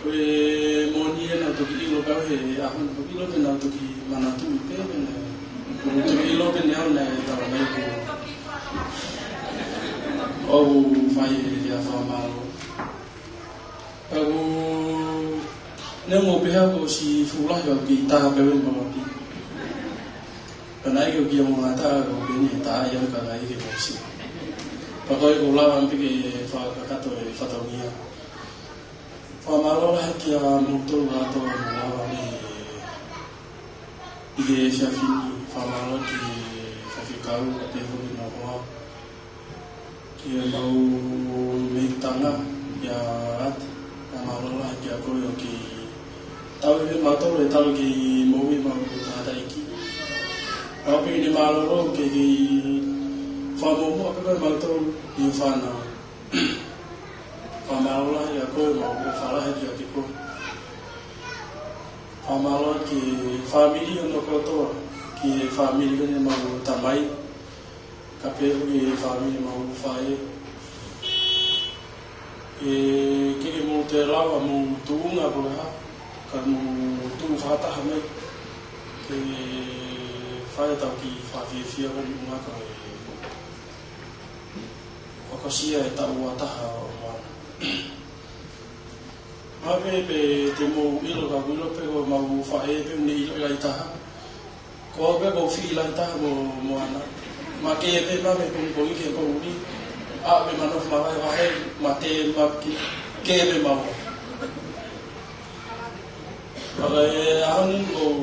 Ko e moʻoni ē naʻá ku toki ʻilo pē he ʻaho ni, toki ʻilo pē naʻá ku toki manatuʻi pē, pea naʻe, toki ʻilo pē naʻe ʻi ai e talamai ko ʻeku fai e lea fakamālō. Pea ko, neongo pē kuo ʻosi fuʻu lahi ʻeku kiʻi taha pē ʻi he maʻu ʻapi. Pea naʻe ʻikai ke u kiʻi ongo ngata ʻeku peni e taha ia ka naʻe ʻikai ke u ʻosi. Pea ko e ʻoku ou lava pē ke fakakakato e fatongia. Fakamālō lahi kia moutolu ʻa e tō mo lava me ʻi he efiafi ni, fakamālō ki he faifekau, pea pehē foki ki he nofoa. Ki he mau mei tanga, ia ati, fakamālō lahi kia koe ʻoku ke tauhi pē mautolu ʻi he talu ki he moʻui ʻemau tangataʻeiki. Pea pehē ni mālōlō ke ke fakamuʻomuʻa pē koe mautolu ʻi he fānau. Fakamālō lahi ʻa koe, mau ʻofa lahi kiate koe. Fakamālō ki he fāmili hono kotoa, ki he fāmili ko eni ʻemau tamai, kae pehē ki he fāmili ʻemau faʻē. ʻE, ke ke mou toe lava mo tuʻunga ko e hā, ka mou tuʻu fakataha mai, ke fai ʻetau kiʻi fakafiefia ko eni ʻuhinga ko e ʻoku ʻosi ʻa e taʻu ua taha ʻo Moana. Mā pē pē te mou ʻilo ka ʻoku ʻilo pē ko ʻemau faʻē pē ʻoku ne ʻilo ʻi lahi taha. Ko au pē ʻoku ou fiʻi lahi taha mo Moana. Mā kē pē mā pē pongipongi ke poʻuli. ʻA pē mā nofo mā vahevahe, mā te mā kē, kē pē mā. Pea ko e ʻaho ni ʻoku ou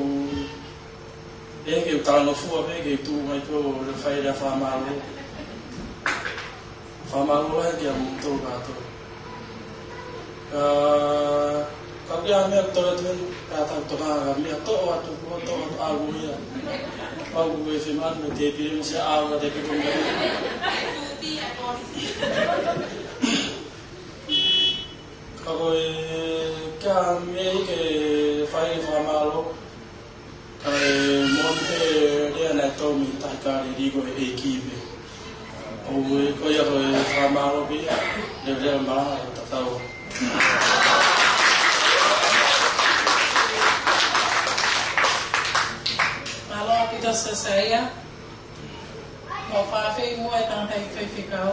ʻEke u talangofua pē ke tuʻu mai pē ʻo fai e lea fakamālō. Fakamālō lahi kia moutolu kātoa. Ka, ka ʻoku ʻi ai e meʻa ʻoku tō atu heni, ka tau toka ha meʻa toʻo atu, ko toʻo atu ʻa ʻoku ia. Pau ko e fiemaʻu mo e tēpile mo e sea ʻa ʻoku tēpile ko e meʻa. Ka ko e, ka meʻa ke fai e fakamālō. Ka e moʻoni pē lea naʻe tō mei he tahi kāleli ko e ʻEiki pē. ʻOku ou, ko ia ko e fakamālō pē ia, lea, lea malanga ʻo tatau. Mālō ʻaupito Sōsaia. Mau fakaafeʻi muʻa e tangataʻeiki faifekau,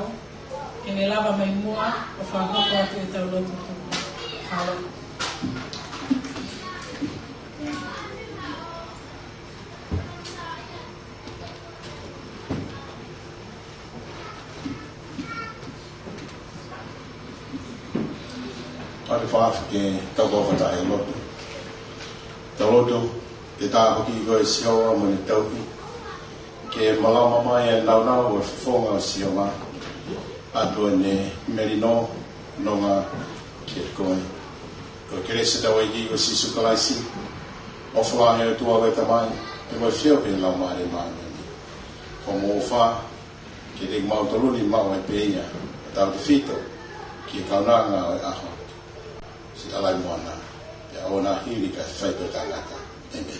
ke ne lava mai muʻa, ʻo fakahoko atu ʻetau lotu tuku. Mālō. Pea te u fakaafeʻi ke tau kau fakataha ʻi he lotu. Tau lotu. Ke tāpuakiʻi koe ʻe Sihova mo ʻene tauhi, ke malama mai e nāunau ʻo e fofonga ʻo Sihova, ʻoatu ʻene melino, nonga kiate koe. Ko e kelesi ʻa hotau ʻEiki ko Sīsū Kalaisi, ʻofa lahi ʻa e ʻOtua ko e Tamai, pea mo e feohi ʻa e Laumālie Māʻoniʻoni, ʻoku mou ʻofa kiate kimautolu ni maʻu ai pē ia, ʻo tautefito ki he kaunanga ʻo e ʻaho. Siʻi ʻalai Moana, pea ʻoua naʻa hili kae fai pē ʻo taʻengata. ʻĒmeni.